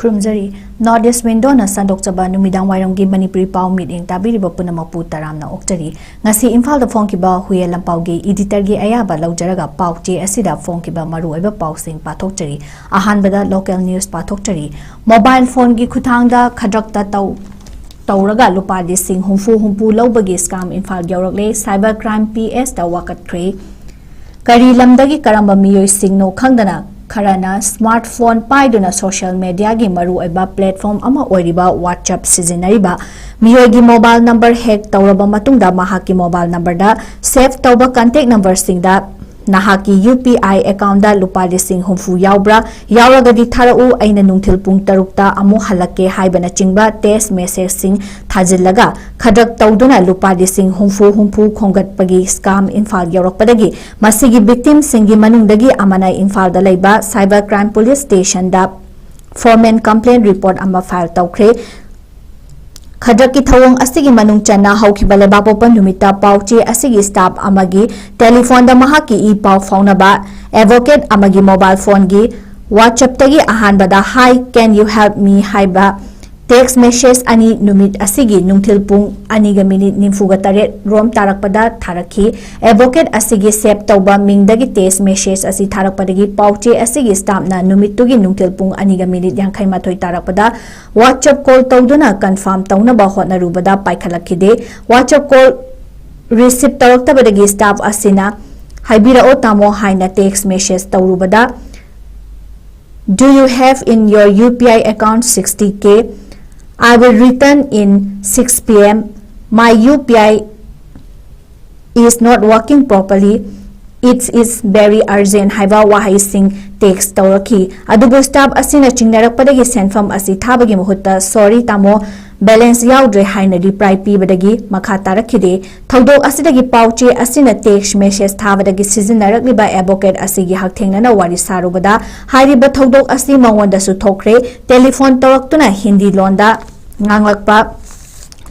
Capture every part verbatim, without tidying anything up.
ꯈꯨꯔꯨꯝꯖꯔꯤ꯫ North East Window ꯅ ꯁꯟꯗꯣꯛꯆꯕ ꯅꯨꯃꯤꯗꯥꯡ ꯋꯥꯏꯔꯝꯒꯤ ꯃꯅꯤꯄꯨꯔꯤ ꯄꯥꯎ ꯃꯤꯠꯌꯦꯡ ꯇꯥꯕꯤꯔꯤꯕ ꯄꯨꯝꯅꯃꯛꯄꯨ ꯇꯔꯥꯝꯅ ꯑꯣꯛꯆꯔꯤ꯫ ꯉꯁꯤ ꯏꯝꯐꯥꯜꯗ ꯐꯣꯡꯈꯤꯕ ꯍꯨꯏꯌꯦꯟ ꯂꯟꯄꯥꯎꯒꯤ editor ꯒꯤ ꯑꯌꯥꯕ ꯂꯧꯖꯔꯒ ꯄꯥꯎ ꯆꯦ ꯑꯁꯤꯗ ꯐꯣꯡꯈꯤꯕ ꯃꯔꯨꯑꯣꯏꯕ ꯄꯥꯎꯁꯤꯡ ꯄꯥꯊꯣꯛꯆꯔꯤ꯫ ꯑꯍꯥꯟꯕꯗ local news ꯄꯥꯊꯣꯛꯆꯔꯤ꯫ Mobile phone ꯒꯤ ꯈꯨꯠꯊꯥꯡꯗ ꯈꯗ꯭ꯔꯛꯇ ꯇꯧ-, ꯇꯧꯔꯒ ꯂꯨꯄꯥ ꯂꯤꯁꯤꯡ ꯍꯨꯝꯐꯨ ꯍꯨꯝꯐꯨ ꯂꯧꯕꯒꯤ scam Imphal ꯌꯧꯔꯛꯂꯦ꯫ Cyber Crime P S ꯇ ꯋꯥꯀꯠꯈ꯭ꯔꯦ꯫ ꯀꯔꯤ ꯂꯝꯗꯒꯤ ꯀꯔꯝꯕ ꯃꯤꯑꯣꯏꯁꯤꯡꯅꯣ ꯈꯪꯗꯅ ꯈꯔꯅ smartphone ꯄꯥꯏꯗꯨꯅ social media ꯒꯤ ꯃꯔꯨꯑꯣꯏꯕ platform ꯑꯃ ꯑꯣꯏꯔꯤꯕ WhatsApp ꯁꯤꯖꯤꯟꯅꯔꯤꯕ ꯃꯤꯑꯣꯏꯒꯤ mobile number hack ꯇꯧꯔꯕ ꯃꯇꯨꯡꯗ ꯃꯍꯥꯛꯀꯤ mobile number ꯗ save ꯇꯧꯕ contact number ꯁꯤꯡꯗ "ꯅꯍꯥꯛꯀꯤ U P I account ꯗ ꯂꯨꯄꯥ ꯂꯤꯁꯤꯡ ꯍꯨꯝꯐꯨ ꯌꯥꯎꯕ꯭ꯔꯥ? ꯌꯥꯎꯔꯒꯗꯤ ꯊꯥꯔꯛꯎ, ꯑꯩꯅ ꯅꯨꯡꯊꯤꯜ ꯄꯨꯡ ꯇꯔꯨꯛꯇ ꯑꯃꯨꯛ ꯍꯜꯂꯛꯀꯦ" ꯍꯥꯏꯕꯅꯆꯤꯡꯕ text message ꯁꯤꯡ ꯊꯥꯖꯤꯜꯂꯒ ꯈꯗ꯭ꯔꯛ ꯇꯧꯗꯨꯅ ꯂꯨꯄꯥ ꯂꯤꯁꯤꯡ ꯍꯨꯝꯐꯨ ꯍꯨꯝꯐꯨ ꯈꯣꯝꯒꯠꯄꯒꯤ scam ꯏꯝꯐꯥꯜ ꯌꯧꯔꯛꯄꯗꯒꯤ ꯃꯁꯤꯒꯤ victim ꯁꯤꯡꯒꯤ ꯃꯅꯨꯡꯗꯒꯤ ꯑꯃꯅ ꯏꯝꯐꯥꯜꯗ ꯂꯩꯕ Cyber Crime Police Station ꯗ formal complaint report ꯑꯃ file ꯇꯧꯈ꯭ꯔꯦ꯫ ꯈꯗ꯭ꯔꯛꯀꯤ ꯊꯧꯑꯣꯡ ꯑꯁꯤꯒꯤ ꯃꯅꯨꯡ ꯆꯟꯅ ꯍꯧꯈꯤꯕ ꯂꯩꯕꯥꯛꯄꯣꯛꯄ ꯅꯨꯃꯤꯠꯇ ꯄꯥꯎ ꯆꯦ ꯑꯁꯤꯒꯤ staff ꯑꯃꯒꯤ telephone ꯗ ꯃꯍꯥꯛꯀꯤ ꯏ ꯄꯥꯎ ꯐꯥꯎꯅꯕ advocate ꯑꯃꯒꯤ mobile phone ꯒꯤ WhatsApp ꯇꯒꯤ ꯑꯍꯥꯟꯕꯗ "Hi, can you help me?" ꯍꯥꯏꯕ text message ꯑꯅꯤ ꯅꯨꯃꯤꯠ ꯑꯁꯤꯒꯤ ꯅꯨꯡꯊꯤꯜ ꯄꯨꯡ ꯑꯅꯤꯒ ꯃꯤꯅꯤꯠ ꯅꯤꯐꯨꯒ ꯇꯔꯦꯠ ꯔꯣꯝ ꯇꯥꯔꯛꯄꯗ ꯊꯥꯔꯛꯈꯤ꯫ Advocate ꯑꯁꯤꯒꯤ save ꯇꯧꯕ ꯃꯤꯡꯗꯒꯤ text message ꯑꯁꯤ ꯊꯥꯔꯛꯄꯗꯒꯤ ꯄꯥꯎ ꯆꯦ ꯑꯁꯤꯒꯤ staff ꯅ ꯅꯨꯃꯤꯠꯇꯨꯒꯤ ꯅꯨꯡꯊꯤꯜ ꯄꯨꯡ ꯑꯅꯤꯒ ꯃꯤꯅꯤꯠ ꯌꯥꯡꯈꯩ ꯃꯥꯊꯣꯏ ꯇꯥꯔꯛꯄꯗ WhatsApp call ꯇꯧꯗꯨꯅ confirm ꯇꯧꯅꯕ ꯍꯣꯠꯅꯔꯨꯕꯗ ꯄꯥꯏꯈꯠꯂꯛꯈꯤꯗꯦ꯫ WhatsApp call receive ꯇꯧꯔꯛꯇꯕꯗꯒꯤ staff ꯑꯁꯤꯅ "ꯍꯥꯏꯕꯤꯔꯛꯑꯣ ꯇꯥꯃꯣ" ꯍꯥꯏꯅ text message ꯇꯧꯔꯨꯕꯗ, "Do you have in your U P I account sixty K? I will return in six P M. My U P I is not working properly. It is very urgent" ꯍꯥꯏꯕ ꯋꯥꯍꯩꯁꯤꯡ text ꯇꯧꯔꯛꯈꯤ꯫ ꯑꯗꯨꯕꯨ staff ꯑꯁꯤꯅ ꯆꯤꯡꯅꯔꯛꯄꯗꯒꯤ ꯁꯦꯟꯐꯝ ꯑꯁꯤ ꯊꯥꯕꯒꯤ ꯃꯍꯨꯠꯇ "Sorry ꯇꯥꯃꯣ, balance ꯌꯥꯎꯗ꯭ꯔꯦ" ꯍꯥꯏꯅ reply ꯄꯤꯕꯗꯒꯤ ꯃꯈꯥ ꯇꯥꯔꯛꯈꯤꯗꯦ꯫ ꯊꯧꯗꯣꯛ ꯑꯁꯤꯗꯒꯤ ꯄꯥꯎ ꯆꯦ ꯑꯁꯤꯅ text message ꯊꯥꯕꯗꯒꯤ ꯁꯤꯖꯤꯟꯅꯔꯛꯂꯤꯕ advocate ꯑꯁꯤꯒꯤ ꯍꯛꯊꯦꯡꯅꯅ ꯋꯥꯔꯤ ꯁꯥꯔꯨꯕꯗ, ꯍꯥꯏꯔꯤꯕ ꯊꯧꯗꯣꯛ ꯑꯁꯤ ꯃꯉꯣꯟꯗꯁꯨ ꯊꯣꯛꯈ꯭ꯔꯦ꯫ Telephone ꯇꯧꯔꯛꯇꯨꯅ ꯍꯤꯟꯗꯤ ꯂꯣꯟꯗ ꯉꯥꯡꯂꯛꯄ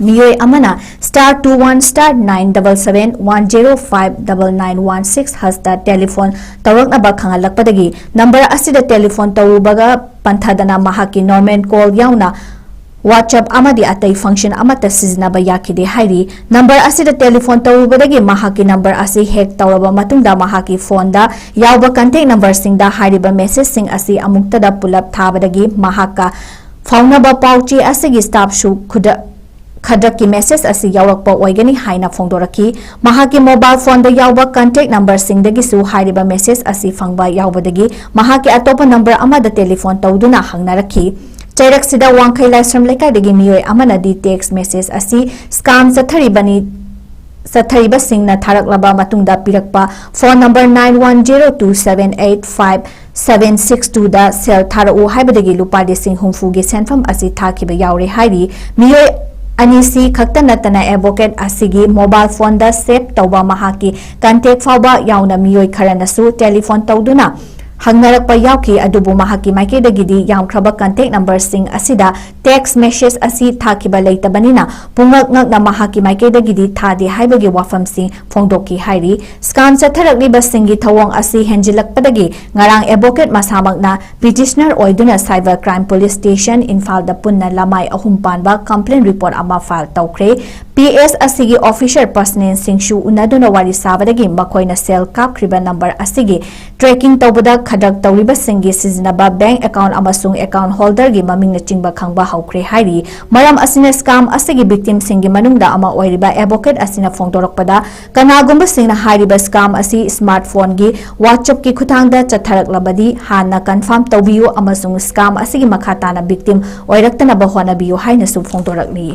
ꯃꯤꯑꯣꯏ ꯑꯃꯅ star two one star nine double seven one zero five double nine one six ꯍꯁꯇ ꯇꯦꯂꯤꯐꯣꯟ ꯇꯧꯔꯛꯅꯕ ꯈꯪꯍꯜꯂꯛꯄꯗꯒꯤ ꯅꯝꯕꯔ ꯑꯁꯤꯗ ꯇꯦꯂꯤꯐꯣꯟ ꯇꯧꯔꯨꯕꯒ ꯄꯟꯊꯗꯅ ꯃꯍꯥꯛꯀꯤ ꯅꯣꯔꯃꯦꯜ ꯀꯣꯜ ꯌꯥꯎꯅ WhatsApp ꯑꯃꯗꯤ ꯑꯇꯩ ꯐꯪꯁꯟ ꯑꯃꯠꯇ ꯁꯤꯖꯤꯟꯅꯕ ꯌꯥꯈꯤꯗꯦ ꯍꯥꯏꯔꯤ꯫ ꯅꯝꯕꯔ ꯑꯁꯤꯗ ꯇꯦꯂꯤꯐꯣꯟ ꯇꯧꯔꯨꯕꯗꯒꯤ ꯃꯍꯥꯛꯀꯤ ꯅꯝꯕꯔ ꯑꯁꯤ ꯍꯦꯛ ꯇꯧꯔꯕ ꯃꯇꯨꯡꯗ ꯃꯍꯥꯛꯀꯤ ꯐꯣꯟꯗ ꯌꯥꯎꯕ ꯀꯟꯇꯦꯛ ꯅꯝꯕꯔꯁꯤꯡꯗ ꯍꯥꯏꯔꯤꯕ ꯃꯦꯁꯦꯖꯁꯤꯡ ꯑꯁꯤ ꯑꯃꯨꯛꯇꯗ ꯄꯨꯂꯞ ꯊꯥꯕꯗꯒꯤ ꯃꯍꯥꯛꯀ ꯐꯥꯎꯅꯕ ꯄꯥꯎ ꯆꯦ ꯑꯁꯤꯒꯤ ꯁ꯭ꯇꯥꯐꯁꯨ ꯈꯨꯗ-, ꯈꯗ꯭ꯔꯛꯀꯤ ꯃꯦꯁꯦꯖ ꯑꯁꯤ ꯌꯥꯎꯔꯛꯄ ꯑꯣꯏꯒꯅꯤ ꯍꯥꯏꯅ ꯐꯣꯡꯗꯣꯔꯛꯈꯤ꯫ ꯃꯍꯥꯛꯀꯤ ꯃꯣꯕꯥꯏꯜ ꯐꯣꯟꯗ ꯌꯥꯎꯕ ꯀꯟꯇꯦꯛ ꯅꯝꯕꯔꯁꯤꯡꯗꯒꯤꯁꯨ ꯍꯥꯏꯔꯤꯕ ꯃꯦꯁꯦꯖ ꯑꯁꯤ ꯐꯪꯕ ꯌꯥꯎꯕꯗꯒꯤ ꯃꯍꯥꯛꯀꯤ ꯑꯇꯣꯞꯄ ꯅꯝꯕꯔ ꯑꯃꯗ ꯇꯦꯂꯤꯐꯣꯟ ꯇꯧꯗꯨꯅ ꯍꯪꯅꯔꯛꯈꯤ꯫ ꯆꯩꯔꯛꯁꯤꯗ ꯋꯥꯡꯈꯩ ꯂꯥꯏꯁ꯭ꯔꯝ ꯂꯩꯀꯥꯏꯗꯒꯤ ꯃꯤꯑꯣꯏ ꯑꯃꯅꯗꯤ ꯇꯦꯛꯁ ꯃꯦꯁꯦꯖ ꯑꯁꯤ ꯁ꯭ꯀꯥꯝ ꯆꯠꯊꯔꯤꯕꯅꯤ, ꯆꯠꯊꯔꯤꯕꯁꯤꯡꯅ ꯊꯥꯔꯛꯂꯕ ꯃꯇꯨꯡꯗ ꯄꯤꯔꯛꯄ phone number nine one zero two seven eight five seven six twoꯗ ꯁꯦꯜ ꯊꯥꯔꯛꯎ ꯍꯥꯏꯕꯗꯒꯤ ꯂꯨꯄꯥ ꯂꯤꯁꯤꯡ ꯍꯨꯝꯐꯨꯒꯤ ꯁꯦꯟꯐꯝ ꯑꯁꯤ ꯊꯥꯈꯤꯕ ꯌꯥꯎꯔꯦ ꯍꯥꯏꯔꯤ꯫ ꯃꯤꯑꯣꯏ ꯑꯅꯤꯁꯤ ꯈꯛꯇ ꯅꯠꯇꯅ ꯑꯦꯗꯚꯣꯀꯦꯠ ꯑꯁꯤꯒꯤ ꯃꯣꯕꯥꯏꯜ ꯐꯣꯟꯗ ꯁꯦꯚ ꯇꯧꯕ ꯃꯍꯥꯛꯀꯤ ꯀꯟꯇꯦꯛ ꯐꯥꯎꯕ ꯌꯥꯎꯅ ꯃꯤꯑꯣꯏ ꯈꯔꯅꯁꯨ ꯇꯦꯂꯤꯐꯣꯟ ꯇꯧꯗꯨꯅ ꯍꯪꯅꯔꯛꯄ ꯌꯥꯎꯈꯤ꯫ ꯑꯗꯨꯕꯨ ꯃꯍꯥꯛꯀꯤ ꯃꯥꯏꯀꯩꯗꯒꯤꯗꯤ ꯌꯥꯝꯈ꯭ꯔꯕ ꯀꯟꯇꯦꯛ ꯅꯝꯕꯔꯁꯤꯡ ꯑꯁꯤꯗ ꯇꯦꯛꯁ ꯃꯦꯁꯦꯖ ꯑꯁꯤ ꯊꯥꯈꯤꯕ ꯂꯩꯇꯕꯅꯤꯅ ꯄꯨꯡꯉꯛ ꯉꯛꯅ ꯃꯍꯥꯛꯀꯤ ꯃꯥꯏꯀꯩꯗꯒꯤꯗꯤ ꯊꯥꯗꯦ ꯍꯥꯏꯕꯒꯤ ꯋꯥꯐꯝꯁꯤꯡ ꯐꯣꯡꯗꯣꯛꯈꯤ ꯍꯥꯏꯔꯤ꯫ ꯁ꯭ꯀꯥꯝ ꯆꯠꯊꯔꯛꯂꯤꯕꯁꯤꯡꯒꯤ ꯊꯧꯑꯣꯡ ꯑꯁꯤ ꯍꯦꯟꯖꯤꯜꯂꯛꯄꯗꯒꯤ ꯉꯔꯥꯡ ꯑꯦꯗꯚꯣꯀꯦꯠ ꯃꯁꯥꯃꯛꯅ ꯄꯤꯇꯤꯁꯅꯔ ꯑꯣꯏꯗꯨꯅ ꯁꯥꯏꯕꯔ ꯀ꯭ꯔꯥꯏꯝ ꯄꯨꯂꯤꯁ ꯁ꯭ꯇꯦꯁꯟ ꯏꯝꯐꯥꯜꯗ ꯄꯨꯟꯅ ꯂꯃꯥꯏ ꯑꯍꯨꯝ ꯄꯥꯟꯕ ꯀꯝꯄ꯭ꯂꯦꯟ ꯔꯤꯄꯣꯔꯠ ꯑꯃ ꯐꯥꯏꯜ ꯇꯧꯈ꯭ꯔꯦ꯫ ꯄꯤ ꯑꯦꯁ ꯑꯁꯤꯒꯤ ꯑꯣꯐꯤꯁꯔ ꯄꯔꯁꯅꯦꯜꯁꯤꯡꯁꯨ ꯎꯅꯗꯨꯅ ꯋꯥꯔꯤ ꯁꯥꯕꯗꯒꯤ ꯃꯈꯣꯏꯅ ꯁꯦꯜ ꯀꯥꯞꯈ꯭ꯔꯤꯕ ꯅꯝꯕꯔ ꯑꯁꯤꯒꯤ ꯇ꯭ꯔꯦꯀꯤꯡ ꯇꯧꯕꯗ ꯈꯗ꯭ꯔꯛ ꯇꯧꯔꯤꯕꯁꯤꯡꯒꯤ ꯁꯤꯖꯤꯟꯅꯕ ꯕꯦꯡꯛ ꯑꯦꯀꯥꯎꯟꯠ ꯑꯃꯁꯨꯡ ꯑꯦꯀꯥꯎꯟꯠ ꯍꯣꯜꯗꯔꯒꯤ ꯃꯃꯤꯡꯅꯆꯤꯡꯕ ꯈꯪꯕ ꯍꯧꯈ꯭ꯔꯦ ꯍꯥꯏꯔꯤ꯫ ꯃꯔꯝ ꯑꯁꯤꯅ ꯁ꯭ꯀꯥꯝ ꯑꯁꯤꯒꯤ ꯚꯤꯛꯇꯤꯝꯁꯤꯡꯒꯤ ꯃꯅꯨꯡꯗ ꯑꯃ ꯑꯣꯏꯔꯤꯕ ꯑꯦꯗꯚꯣꯀꯦꯠ ꯑꯁꯤꯅ ꯐꯣꯡꯗꯣꯔꯛꯄꯗ, ꯀꯅꯥꯒꯨꯝꯕꯁꯤꯡꯅ ꯍꯥꯏꯔꯤꯕ ꯁ꯭ꯀꯥꯝ ꯑꯁꯤ ꯁ꯭ꯃꯥꯔꯠꯐꯣꯟꯒꯤ WhatsAppꯀꯤ ꯈꯨꯠꯊꯥꯡꯗ ꯆꯠꯊꯔꯛꯂꯕꯗꯤ ꯍꯥꯟꯅ ꯀꯟꯐꯥꯔꯝ ꯇꯧꯕꯤꯌꯨ ꯑꯃꯁꯨꯡ ꯁ꯭ꯀꯥꯝ ꯑꯁꯤꯒꯤ ꯃꯈꯥ ꯇꯥꯅ ꯚꯤꯛꯇꯤꯝ ꯑꯣꯏꯔꯛꯇꯅꯕ ꯍꯣꯠꯅꯕꯤꯌꯨ ꯍꯥꯏꯅꯁꯨ ꯐꯣꯡꯗꯣꯔꯛꯂꯤ꯫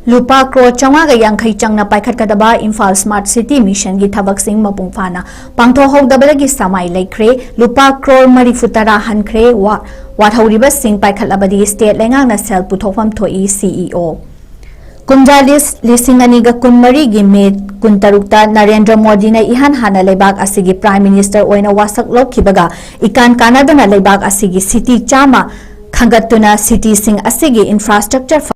ꯂꯨꯄꯥ ꯀ꯭ꯔꯣꯔ ꯆꯥꯝꯃꯉꯥꯒ ꯌꯥꯡꯈꯩ ꯆꯪꯅ ꯄꯥꯏꯈꯠꯀꯗꯕ ꯏꯝꯐꯥꯜ ꯁ꯭ꯃꯥꯔꯠ ꯁꯤꯇꯤ ꯃꯤꯁꯟꯒꯤ ꯊꯕꯛꯁꯤꯡ ꯃꯄꯨꯡ ꯐꯥꯅ ꯄꯥꯡꯊꯣꯛꯍꯧꯗꯕꯗꯒꯤ ꯁꯃꯥꯏ ꯂꯩꯈ꯭ꯔꯦ꯫ ꯂꯨꯄꯥ ꯀ꯭ꯔꯣꯔ ꯃꯔꯤꯐꯨ ꯇꯔꯥ ꯍꯟꯈ꯭ꯔꯦ꯫ ꯋꯥ-, ꯋꯥꯠꯍꯧꯔꯤꯕꯁꯤꯡ ꯄꯥꯏꯈꯠꯂꯕꯗꯤ ꯁ꯭ꯇꯦꯠ ꯂꯩꯉꯥꯛꯅ ꯁꯦꯜ ꯄꯨꯊꯣꯛꯐꯝ ꯊꯣꯛꯏ, ꯁꯤꯏꯑꯣ꯫ ꯀꯨꯝꯖꯥ ꯂꯤꯁ ꯂꯤꯁꯤꯡ ꯑꯅꯤꯒ ꯀꯨꯟꯃꯔꯤꯒꯤ ꯃꯦ ꯀꯨꯟꯇꯔꯨꯛꯇ ꯅꯔꯦꯟꯗ꯭ꯔ ꯃꯣꯗꯤꯅ ꯏꯍꯥꯟ ꯍꯥꯟꯅ ꯂꯩꯕꯥꯛ ꯑꯁꯤꯒꯤ ꯄ꯭ꯔꯥꯏꯝ ꯃꯤꯅꯤꯁꯇꯔ ꯑꯣꯏꯅ ꯋꯥꯁꯛ ꯂꯧꯈꯤꯕꯒ ꯏꯀꯥꯟ ꯀꯥꯟꯅꯗꯅ ꯂꯩꯕꯥꯛ ꯑꯁꯤꯒꯤ ꯁꯤꯇꯤ ꯆꯥꯝꯃ ꯈꯟꯒꯠꯇꯨꯅ ꯁꯤꯇꯤꯁꯤꯡ ꯑꯁꯤꯒꯤ ꯏꯟꯐ꯭ꯔꯥꯁ꯭ꯇ꯭ꯔꯛꯆꯔ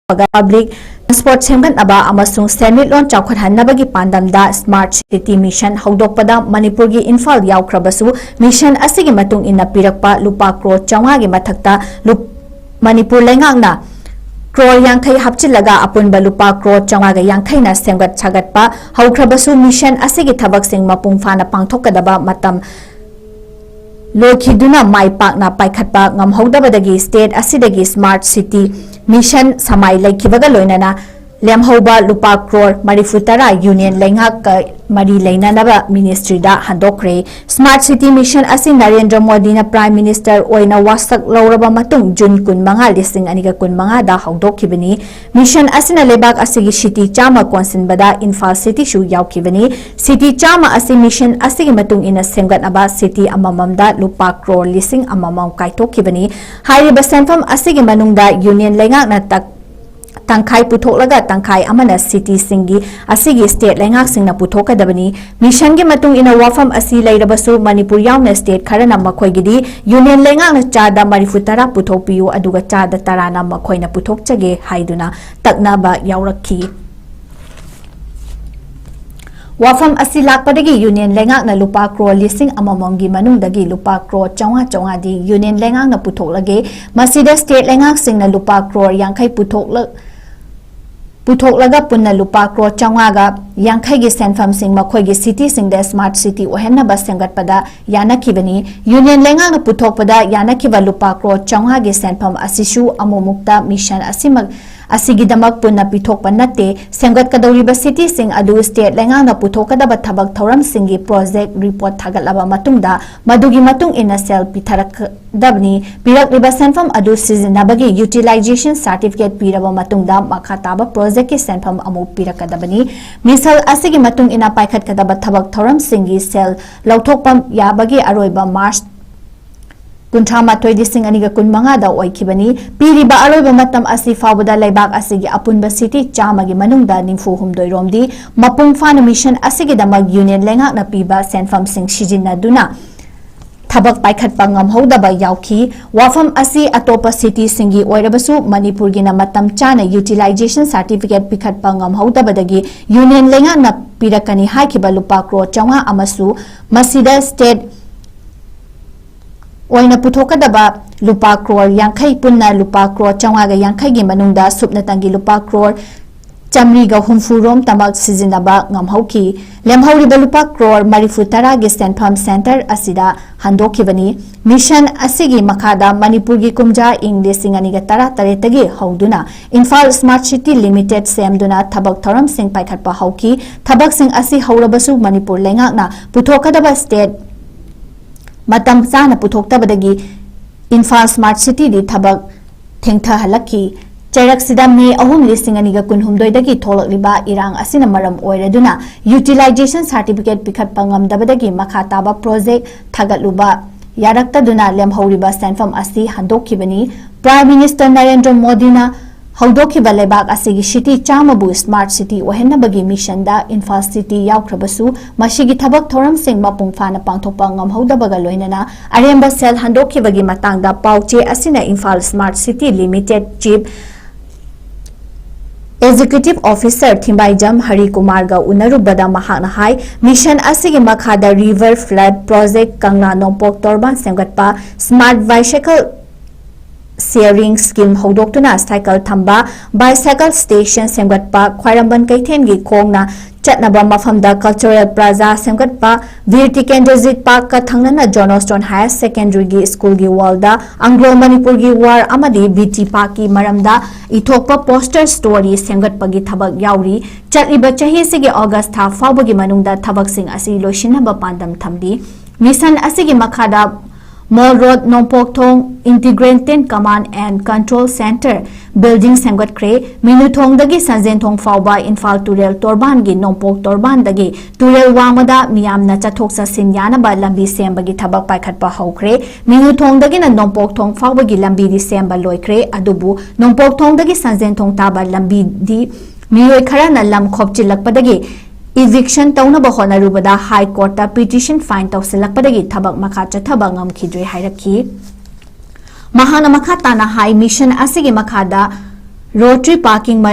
ꯐꯒꯠ-, ꯄꯕ꯭ꯂꯤꯛ ꯇ꯭ꯔꯥꯟꯁꯄꯣꯔꯠ ꯁꯦꯝꯒꯠꯅꯕ ꯑꯃꯁꯨꯡ ꯁꯦꯟꯃꯤꯠꯂꯣꯟ ꯆꯥꯎꯈꯠꯍꯟꯅꯕꯒꯤ ꯄꯥꯟꯗꯝꯗ ꯁ꯭ꯃꯥꯔꯠ ꯁꯤꯇꯤ ꯃꯤꯁꯟ ꯍꯧꯗꯣꯛꯄꯗ ꯃꯅꯤꯄꯨꯔꯒꯤ ꯏꯝꯐꯥꯜ ꯌꯥꯎꯈ꯭ꯔꯕꯁꯨ, ꯃꯤꯁꯟ ꯑꯁꯤꯒꯤ ꯃꯇꯨꯡ ꯏꯟꯅ ꯄꯤꯔꯛꯄ ꯂꯨꯄꯥ ꯀ꯭ꯔꯣꯔ ꯆꯥꯝꯃꯉꯥꯒꯤ ꯃꯊꯛꯇ ꯂꯨꯞ-, ꯃꯅꯤꯄꯨꯔ ꯂꯩꯉꯥꯛꯅ ꯀ꯭ꯔꯣꯔ ꯌꯥꯡꯈꯩ ꯍꯥꯞꯆꯤꯜꯂꯒ ꯑꯄꯨꯟꯕ ꯂꯨꯄꯥ ꯀ꯭ꯔꯣꯔ ꯆꯥꯝꯃꯉꯥꯒ ꯌꯥꯡꯈꯩꯅ ꯁꯦꯝꯒꯠ ꯁꯥꯒꯠꯄ ꯍꯧꯈ꯭ꯔꯕꯁꯨ, ꯃꯤꯁꯟ ꯑꯁꯤꯒꯤ ꯊꯕꯛꯁꯤꯡ ꯃꯄꯨꯡ ꯐꯥꯅ ꯄꯥꯡꯊꯣꯛꯀꯗꯕ ꯃꯇꯝ ꯂꯣꯏꯈꯤꯗꯨꯅ ꯃꯥꯏ ꯄꯥꯛꯅ ꯄꯥꯏꯈꯠꯄ ꯉꯝꯍꯧꯗꯕꯗꯒꯤ ꯁ꯭ꯇꯦꯠ ꯑꯁꯤꯗꯒꯤ ꯁ꯭ꯃꯥꯔꯠ ꯁꯤꯇꯤ ꯃꯤꯁꯟ ꯁꯃꯥꯏ ꯂꯩꯈꯤꯕꯒ ꯂꯣꯏꯅꯅ ꯂꯦꯝꯍꯧꯕ ꯂꯨꯄꯥ ꯀ꯭ꯔꯣꯔ ꯃꯔꯤꯐꯨ ꯇꯔꯥ ꯌꯨꯅꯤꯌꯟ ꯂꯩꯉꯥꯛꯀ ꯃꯔꯤ ꯂꯩꯅꯅꯕ ꯃꯤꯅꯤꯁꯇ꯭ꯔꯤꯗ ꯍꯟꯗꯣꯛꯈ꯭ꯔꯦ꯫ ꯁ꯭ꯃꯥꯔꯠ ꯁꯤꯇꯤ ꯃꯤꯁꯟ ꯑꯁꯤ ꯅꯔꯦꯟꯗ꯭ꯔ ꯃꯣꯗꯤꯅ ꯄ꯭ꯔꯥꯏꯝ ꯃꯤꯅꯤꯁꯇꯔ ꯑꯣꯏꯅ ꯋꯥꯁꯛ ꯂꯧꯔꯕ ꯃꯇꯨꯡ ꯖꯨꯟ ꯀꯨꯟꯃꯉꯥ, ꯂꯤꯁꯤꯡ ꯑꯅꯤꯒ ꯀꯨꯟꯃꯉꯥꯗ ꯍꯧꯗꯣꯛꯈꯤꯕꯅꯤ꯫ ꯃꯤꯁꯟ ꯑꯁꯤꯅ ꯂꯩꯕꯥꯛ ꯑꯁꯤꯒꯤ ꯁꯤꯇꯤ ꯆꯥꯝꯃ ꯀꯣꯟꯁꯤꯟꯕꯗ ꯏꯝꯐꯥꯜ ꯁꯤꯇꯤꯁꯨ ꯌꯥꯎꯈꯤꯕꯅꯤ꯫ ꯁꯤꯇꯤ ꯆꯥꯝꯃ ꯑꯁꯤ ꯃꯤꯁꯟ ꯑꯁꯤꯒꯤ ꯃꯇꯨꯡ ꯏꯟꯅ ꯁꯦꯝꯒꯠꯅꯕ ꯁꯤꯇꯤ ꯑꯃꯃꯝꯗ ꯂꯨꯄꯥ ꯀ꯭ꯔꯣꯔ ꯂꯤꯁꯤꯡ ꯑꯃꯃꯝ ꯀꯥꯏꯊꯣꯛꯈꯤꯕꯅꯤ꯫ ꯍꯥꯏꯔꯤꯕ ꯁꯦꯟꯐꯝ ꯑꯁꯤꯒꯤ ꯃꯅꯨꯡꯗ ꯌꯨꯅꯤꯌꯟ ꯂꯩꯉꯥꯛꯅ ꯇꯛ-, ꯇꯪꯈꯥꯏ ꯄꯨꯊꯣꯛꯂꯒ ꯇꯪꯈꯥꯏ ꯑꯃꯅ ꯁꯤꯇꯤꯁꯤꯡꯒꯤ ꯑꯁꯤꯒꯤ ꯁ꯭ꯇꯦꯠ ꯂꯩꯉꯥꯛꯁꯤꯡꯅ ꯄꯨꯊꯣꯛꯀꯗꯕꯅꯤ꯫ ꯃꯤꯁꯟꯒꯤ ꯃꯇꯨꯡ ꯏꯟꯅ ꯋꯥꯐꯝ ꯑꯁꯤ ꯂꯩꯔꯕꯁꯨ ꯃꯅꯤꯄꯨꯔ ꯌꯥꯎꯅ ꯁ꯭ꯇꯦꯠ ꯈꯔꯅ ꯃꯈꯣꯏꯒꯤꯗꯤ ꯌꯨꯅꯤꯌꯟ ꯂꯩꯉꯥꯛꯅ ꯆꯥꯗ ꯃꯔꯤꯐꯨ ꯇꯔꯥ ꯄꯨꯊꯣꯛꯄꯤꯌꯨ, ꯑꯗꯨꯒ ꯆꯥꯗ ꯇꯔꯥꯅ ꯃꯈꯣꯏꯅ ꯄꯨꯊꯣꯛꯆꯒꯦ ꯍꯥꯏꯗꯨꯅ ꯇꯛꯅꯕ ꯌꯥꯎꯔꯛꯈꯤ꯫ ꯋꯥꯐꯝ ꯑꯁꯤ ꯂꯥꯛꯄꯗꯒꯤ ꯌꯨꯅꯤꯌꯟ ꯂꯩꯉꯥꯛꯅ ꯂꯨꯄꯥ ꯀ꯭ꯔꯣꯔ ꯂꯤꯁꯤꯡ ꯑꯃꯃꯝꯒꯤ ꯃꯅꯨꯡꯗꯒꯤ ꯂꯨꯄꯥ ꯀ꯭ꯔꯣꯔ ꯆꯥꯝꯃꯉꯥ ꯆꯥꯝꯃꯉꯥꯗꯤ ꯌꯨꯅꯤꯌꯟ ꯂꯩꯉꯥꯛꯅ ꯄꯨꯊꯣꯛꯂꯒꯦ꯫ ꯃꯁꯤꯗ ꯁ꯭ꯇꯦꯠ ꯂꯩꯉꯥꯛꯁꯤꯡꯅ ꯂꯨꯄꯥ ꯀ꯭ꯔꯣꯔ ꯌꯥꯡꯈꯩ ꯄꯨꯊꯣꯛꯂ-, ꯄꯨꯊꯣꯛꯂꯒ ꯄꯨꯟꯅ ꯂꯨꯄꯥ ꯀ꯭ꯔꯣꯔ ꯆꯥꯝꯃꯉꯥꯒ ꯌꯥꯡꯈꯩꯒꯤ ꯁꯦꯟꯐꯝꯁꯤꯡ ꯃꯈꯣꯏꯒꯤ ꯁꯤꯇꯤꯁꯤꯡꯗ ꯁ꯭ꯃꯥꯔꯠ ꯁꯤꯇꯤ ꯑꯣꯏꯍꯟꯅꯕ ꯁꯦꯝꯒꯠꯄꯗ ꯌꯥꯅꯈꯤꯕꯅꯤ꯫ ꯌꯨꯅꯤꯌꯟ ꯂꯩꯉꯥꯛꯅ ꯄꯨꯊꯣꯛꯄꯗ ꯌꯥꯅꯈꯤꯕ ꯂꯨꯄꯥ ꯀ꯭ꯔꯣꯔ ꯆꯥꯝꯃꯉꯥꯒꯤ ꯁꯦꯟꯐꯝ ꯑꯁꯤꯁꯨ ꯑꯃꯨꯛꯃꯨꯛꯇ ꯃꯤꯁꯟ ꯑꯁꯤꯃꯛ ꯑꯁꯤꯒꯤꯗꯃꯛ ꯄꯨꯟꯅ ꯄꯤꯊꯣꯛꯄ ꯅꯠꯇꯦ꯫ ꯁꯦꯝꯒꯠꯀꯗꯧꯔꯤꯕ cityꯁꯤꯡ ꯑꯗꯨ state ꯂꯩꯉꯥꯛꯅ ꯄꯨꯊꯣꯛꯀꯗꯕ ꯊꯕꯛ ꯊꯧꯔꯝꯁꯤꯡꯒꯤ project report ꯊꯥꯒꯠꯂꯕ ꯃꯇꯨꯡꯗ, ꯃꯗꯨꯒꯤ ꯃꯇꯨꯡ ꯏꯟꯅ ꯁꯦꯜ ꯄꯤꯊꯔꯛꯀꯗꯕꯅꯤ꯫ ꯄꯤꯔꯛꯂꯤꯕ ꯁꯦꯟꯐꯝ ꯑꯗꯨ ꯁꯤꯖꯤꯟꯅꯕꯒꯤ utilization certificate ꯄꯤꯔꯕ ꯃꯇꯨꯡꯗ, ꯃꯈꯥ ꯇꯥꯕ projectꯀꯤ ꯁꯦꯟꯐꯝ ꯑꯃꯨꯛ ꯄꯤꯔꯛꯀꯗꯕꯅꯤ꯫ ꯃꯤꯁꯜ ꯑꯁꯤꯒꯤ ꯃꯇꯨꯡ ꯏꯟꯅ ꯄꯥꯏꯈꯠꯀꯗꯕ ꯊꯕꯛ ꯊꯧꯔꯝꯁꯤꯡꯒꯤ ꯁꯦꯜ ꯂꯧꯊꯣꯛꯄ ꯌꯥꯕꯒꯤ ꯑꯔꯣꯏꯕ March ꯀꯨꯟꯊ꯭ꯔꯥ ꯃꯥꯊꯣꯏ, ꯂꯤꯁꯤꯡ ꯑꯅꯤꯒ ꯀꯨꯟ ꯃꯉꯥꯗ ꯑꯣꯏꯈꯤꯕꯅꯤ꯫ ꯄꯤꯔꯤꯕ ꯑꯔꯣꯏꯕ ꯃꯇꯝ ꯑꯁꯤ ꯐꯥꯎꯕꯗ ꯂꯩꯕꯥꯛ ꯑꯁꯤꯒꯤ ꯑꯄꯨꯟꯕ city ꯆꯥꯝꯃꯒꯤ ꯃꯅꯨꯡꯗ ꯅꯤꯐꯨ ꯍꯨꯝꯗꯣꯏ ꯔꯣꯝꯗꯤ ꯃꯄꯨꯡ ꯐꯥꯅ mission ꯑꯁꯤꯒꯤꯗꯃꯛ union ꯂꯩꯉꯥꯛꯅ ꯄꯤꯕ ꯁꯦꯟꯐꯝꯁꯤꯡ ꯁꯤꯖꯤꯟꯅꯗꯨꯅ ꯊꯕꯛ ꯄꯥꯏꯈꯠꯄ ꯉꯝꯍꯧꯗꯕ ꯌꯥꯎꯈꯤ꯫ ꯋꯥꯐꯝ ꯑꯁꯤ ꯑꯇꯣꯞꯄ cityꯁꯤꯡꯒꯤ ꯑꯣꯏꯔꯕꯁꯨ ꯃꯅꯤꯄꯨꯔꯒꯤꯅ ꯃꯇꯝ ꯆꯥꯅ utilization certificate ꯄꯤꯈꯠꯄ ꯉꯝꯍꯧꯗꯕꯗꯒꯤ union ꯂꯩꯉꯥꯛꯅ ꯄꯤꯔꯛꯀꯅꯤ ꯍꯥꯏꯈꯤꯕ ꯂꯨꯄꯥ ꯀ꯭ꯔꯣꯔ ꯆꯥꯝꯃꯉꯥ ꯑꯃꯁꯨ ꯃꯁꯤꯗ state ꯑꯣꯏꯅ ꯄꯨꯊꯣꯛꯀꯗꯕ ꯂꯨꯄꯥ ꯀ꯭ꯔꯣꯔ ꯌꯥꯡꯈꯩ, ꯄꯨꯟꯅ ꯂꯨꯄꯥ ꯀ꯭ꯔꯣꯔ ꯆꯥꯝꯃꯉꯥꯒ ꯌꯥꯡꯈꯩꯒꯤ ꯃꯅꯨꯡꯗ ꯁꯨꯞꯅꯇꯪꯒꯤ ꯂꯨꯄꯥ ꯀ꯭ꯔꯣꯔ ꯆꯥꯃꯔꯤꯒ ꯍꯨꯝꯐꯨ ꯔꯣꯝꯇꯃꯛ ꯁꯤꯖꯤꯟꯅꯕ ꯉꯝꯍꯧꯈꯤ꯫ ꯂꯦꯝꯍꯧꯔꯤꯕ ꯂꯨꯄꯥ ꯀ꯭ꯔꯣꯔ ꯃꯔꯤꯐꯨ ꯇꯔꯥꯒꯤ ꯁꯦꯟꯐꯝ centre ꯑꯁꯤꯗ ꯍꯟꯗꯣꯛꯈꯤꯕꯅꯤ꯫ Mission ꯑꯁꯤꯒꯤ ꯃꯈꯥꯗ ꯃꯅꯤꯄꯨꯔꯒꯤ ꯀꯨꯝꯖꯥ ꯏꯪ ꯂꯤꯁꯤꯡ ꯑꯅꯤꯒ ꯇꯔꯥ ꯇꯔꯦꯠꯇꯒꯤ ꯍꯧꯗꯨꯅ ꯏꯝꯐꯥꯜ Smart City Limited ꯁꯦꯝꯗꯨꯅ ꯊꯕꯛ ꯊꯧꯔꯝꯁꯤꯡ ꯄꯥꯏꯈꯠꯄ ꯍꯧꯈꯤ꯫ ꯊꯕꯛꯁꯤꯡ ꯑꯁꯤ ꯍꯧꯔꯕꯁꯨ ꯃꯅꯤꯄꯨꯔ ꯂꯩꯉꯥꯛꯅ ꯄꯨꯊꯣꯛꯀꯗꯕ state ꯃꯇꯝ ꯆꯥꯅ ꯄꯨꯊꯣꯛꯇꯕꯗꯒꯤ ꯏꯝꯐꯥꯜ Smart Cityꯗꯤ ꯊꯕꯛ ꯊꯦꯡꯊꯍꯜꯂꯛꯈꯤ꯫ ꯆꯩꯔꯛꯁꯤꯗ ꯃꯦ ꯑꯍꯨꯝ, ꯂꯤꯁꯤꯡ ꯑꯅꯤꯒ ꯀꯨꯟꯍꯨꯝꯗꯣꯏꯗꯒꯤ ꯊꯣꯛꯂꯛꯂꯤꯕ ꯏꯔꯥꯡ ꯑꯁꯤꯅ ꯃꯔꯝ ꯑꯣꯏꯔꯗꯨꯅ utilization certificate ꯄꯤꯈꯠꯄ ꯉꯝꯗꯕꯗꯒꯤ ꯃꯈꯥ ꯇꯥꯕ project ꯊꯥꯒꯠꯂꯨꯕ ꯌꯥꯔꯛꯇꯗꯨꯅ ꯂꯦꯝꯍꯧꯔꯤꯕ ꯁꯦꯟꯐꯝ ꯑꯁꯤ ꯍꯟꯗꯣꯛꯈꯤꯕꯅꯤ꯫ Prime Minister ꯅꯔꯦꯟꯗ꯭ꯔ ꯃꯣꯗꯤꯅ ꯍꯧꯗꯣꯛꯈꯤꯕ ꯂꯩꯕꯥꯛ ꯑꯁꯤꯒꯤ city ꯆꯥꯝꯃꯕꯨ Smart City ꯑꯣꯏꯍꯟꯅꯕꯒꯤ missionꯗ Imphal City ꯌꯥꯎꯈ꯭ꯔꯕꯁꯨ, ꯃꯁꯤꯒꯤ ꯊꯕꯛ ꯊꯧꯔꯝꯁꯤꯡ ꯃꯄꯨꯡ ꯐꯥꯅ ꯄꯥꯡꯊꯣꯛꯄ ꯉꯝꯍꯧꯗꯕꯒ ꯂꯣꯏꯅꯅ ꯑꯔꯦꯝꯕ ꯁꯦꯜ ꯍꯟꯗꯣꯛꯈꯤꯕꯒꯤ ꯃꯇꯥꯡꯗ ꯄꯥꯎ ꯆꯦ ꯑꯁꯤꯅ Imphal Smart City Limited Chief Executive Officer ꯊꯤꯝꯕꯥꯏꯖꯝ ꯍꯔꯤꯀꯨꯃꯥꯔꯒ ꯎꯅꯔꯨꯕꯗ ꯃꯍꯥꯛꯅ ꯍꯥꯏ, mission ꯑꯁꯤꯒꯤ ꯃꯈꯥꯗ river flood project, ꯀꯪꯂꯥ ꯅꯣꯡꯄꯣꯛ ꯇꯣꯔꯕꯥꯟ ꯁꯦꯝꯒꯠꯄ, smart bicycle sharing scheme ꯍꯧꯗꯣꯛꯇꯨꯅ cycle ꯊꯝꯕ, bicycle station ꯁꯦꯝꯒꯠꯄ, ꯈ꯭ꯋꯥꯏꯔꯝꯕꯟ ꯀꯩꯊꯦꯜꯒꯤ ꯈꯣꯡꯅ ꯆꯠꯅꯕ ꯃꯐꯝꯗ Cultural Plaza ꯁꯦꯝꯒꯠꯄ, ꯚꯤꯔ ꯇꯤꯀꯦꯟꯗ꯭ꯔꯖꯤꯠ ꯄꯥꯔꯛꯀ ꯊꯪꯅꯅ John Austin Higher Secondary ꯒꯤ ꯁ꯭ꯀꯨꯜꯒꯤ ꯋꯥꯜꯗ ꯑꯪꯒ꯭ꯂꯣ ꯃꯅꯤꯄꯨꯔꯒꯤ ꯋꯥꯔ ꯑꯃꯗꯤ ꯕꯤ ꯇꯤ ꯄꯥꯔꯛꯀꯤ ꯃꯔꯝꯗ ꯏꯊꯣꯛꯄ ꯄꯣꯁꯇꯔ ꯁ꯭ꯇꯣꯔꯤ ꯁꯦꯝꯒꯠꯄꯒꯤ ꯊꯕꯛ ꯌꯥꯎꯔꯤ꯫ ꯆꯠꯂꯤꯕ ꯆꯍꯤ ꯑꯁꯤꯒꯤ ꯑꯣꯒꯁ ꯊꯥ ꯐꯥꯎꯕꯒꯤ ꯃꯅꯨꯡꯗ ꯊꯕꯛꯁꯤꯡ ꯑꯁꯤ ꯂꯣꯏꯁꯤꯟꯅꯕ ꯄꯥꯟꯗꯝ ꯊꯝꯂꯤ꯫ ꯃꯤꯁꯟ ꯑꯁꯤꯒꯤ ꯃꯈꯥꯗ mall road Nongpokthong Integrated Command and Control Centre building ꯁꯦꯝꯒꯠꯈ꯭ꯔꯦ꯫ ꯃꯤꯅꯨꯊꯣꯡꯗꯒꯤ ꯁꯟꯖꯦꯟꯊꯣꯡ ꯐꯥꯎꯕ ꯏꯝꯐꯥꯜ ꯇꯨꯔꯦꯜ ꯇꯣꯔꯕꯥꯟꯒꯤ ꯅꯣꯡꯄꯣꯛ ꯇꯣꯔꯕꯥꯟꯗꯒꯤ ꯇꯨꯔꯦꯜ ꯋꯥꯡꯃꯗ ꯃꯤꯌꯥꯝꯅ ꯆꯠꯊꯣꯛ ꯆꯠꯁꯤꯟ ꯌꯥꯅꯕ ꯂꯝꯕꯤ ꯁꯦꯝꯕꯒꯤ ꯊꯕꯛ ꯄꯥꯏꯈꯠꯄ ꯍꯧꯈ꯭ꯔꯦ꯫ ꯃꯤꯅꯨꯊꯣꯡꯗꯒꯤꯅ ꯅꯣꯡꯄꯣꯛꯊꯣꯡ ꯐꯥꯎꯕꯒꯤ ꯂꯝꯕꯤꯗꯤ ꯁꯦꯝꯕ ꯂꯣꯏꯈ꯭ꯔꯦ, ꯑꯗꯨꯕꯨ ꯅꯣꯡꯄꯣꯛꯊꯣꯡꯗꯒꯤ ꯁꯟꯖꯦꯟꯊꯣꯡ ꯇꯥꯕ ꯂꯝꯕꯤꯗꯤ ꯃꯤꯑꯣꯏ ꯈꯔꯅ ꯂꯝ ꯈꯣꯞꯆꯤꯜꯂꯛꯄꯗꯒꯤ eviction ꯇꯧꯅꯕ ꯍꯣꯠꯅꯔꯨꯕꯗ ꯍꯥꯏ ꯀꯣꯔꯠꯇ ꯄꯤꯇꯤꯁꯟ ꯐꯥꯏꯜ ꯇꯧꯁꯤꯜꯂꯛꯄꯗꯒꯤ ꯊꯕꯛ ꯃꯈꯥ ꯆꯠꯊꯕ ꯉꯝꯈꯤꯗ꯭ꯔꯦ ꯍꯥꯏꯔꯛꯈꯤ꯫ ꯃꯍꯥꯛꯅ ꯃꯈꯥ ꯇꯥꯅ ꯍꯥꯏ, ꯃꯤꯁꯟ ꯑꯁꯤꯒꯤ ꯃꯈꯥꯗ ꯔꯣꯇꯔꯤ ꯄꯥꯔꯀꯤꯡ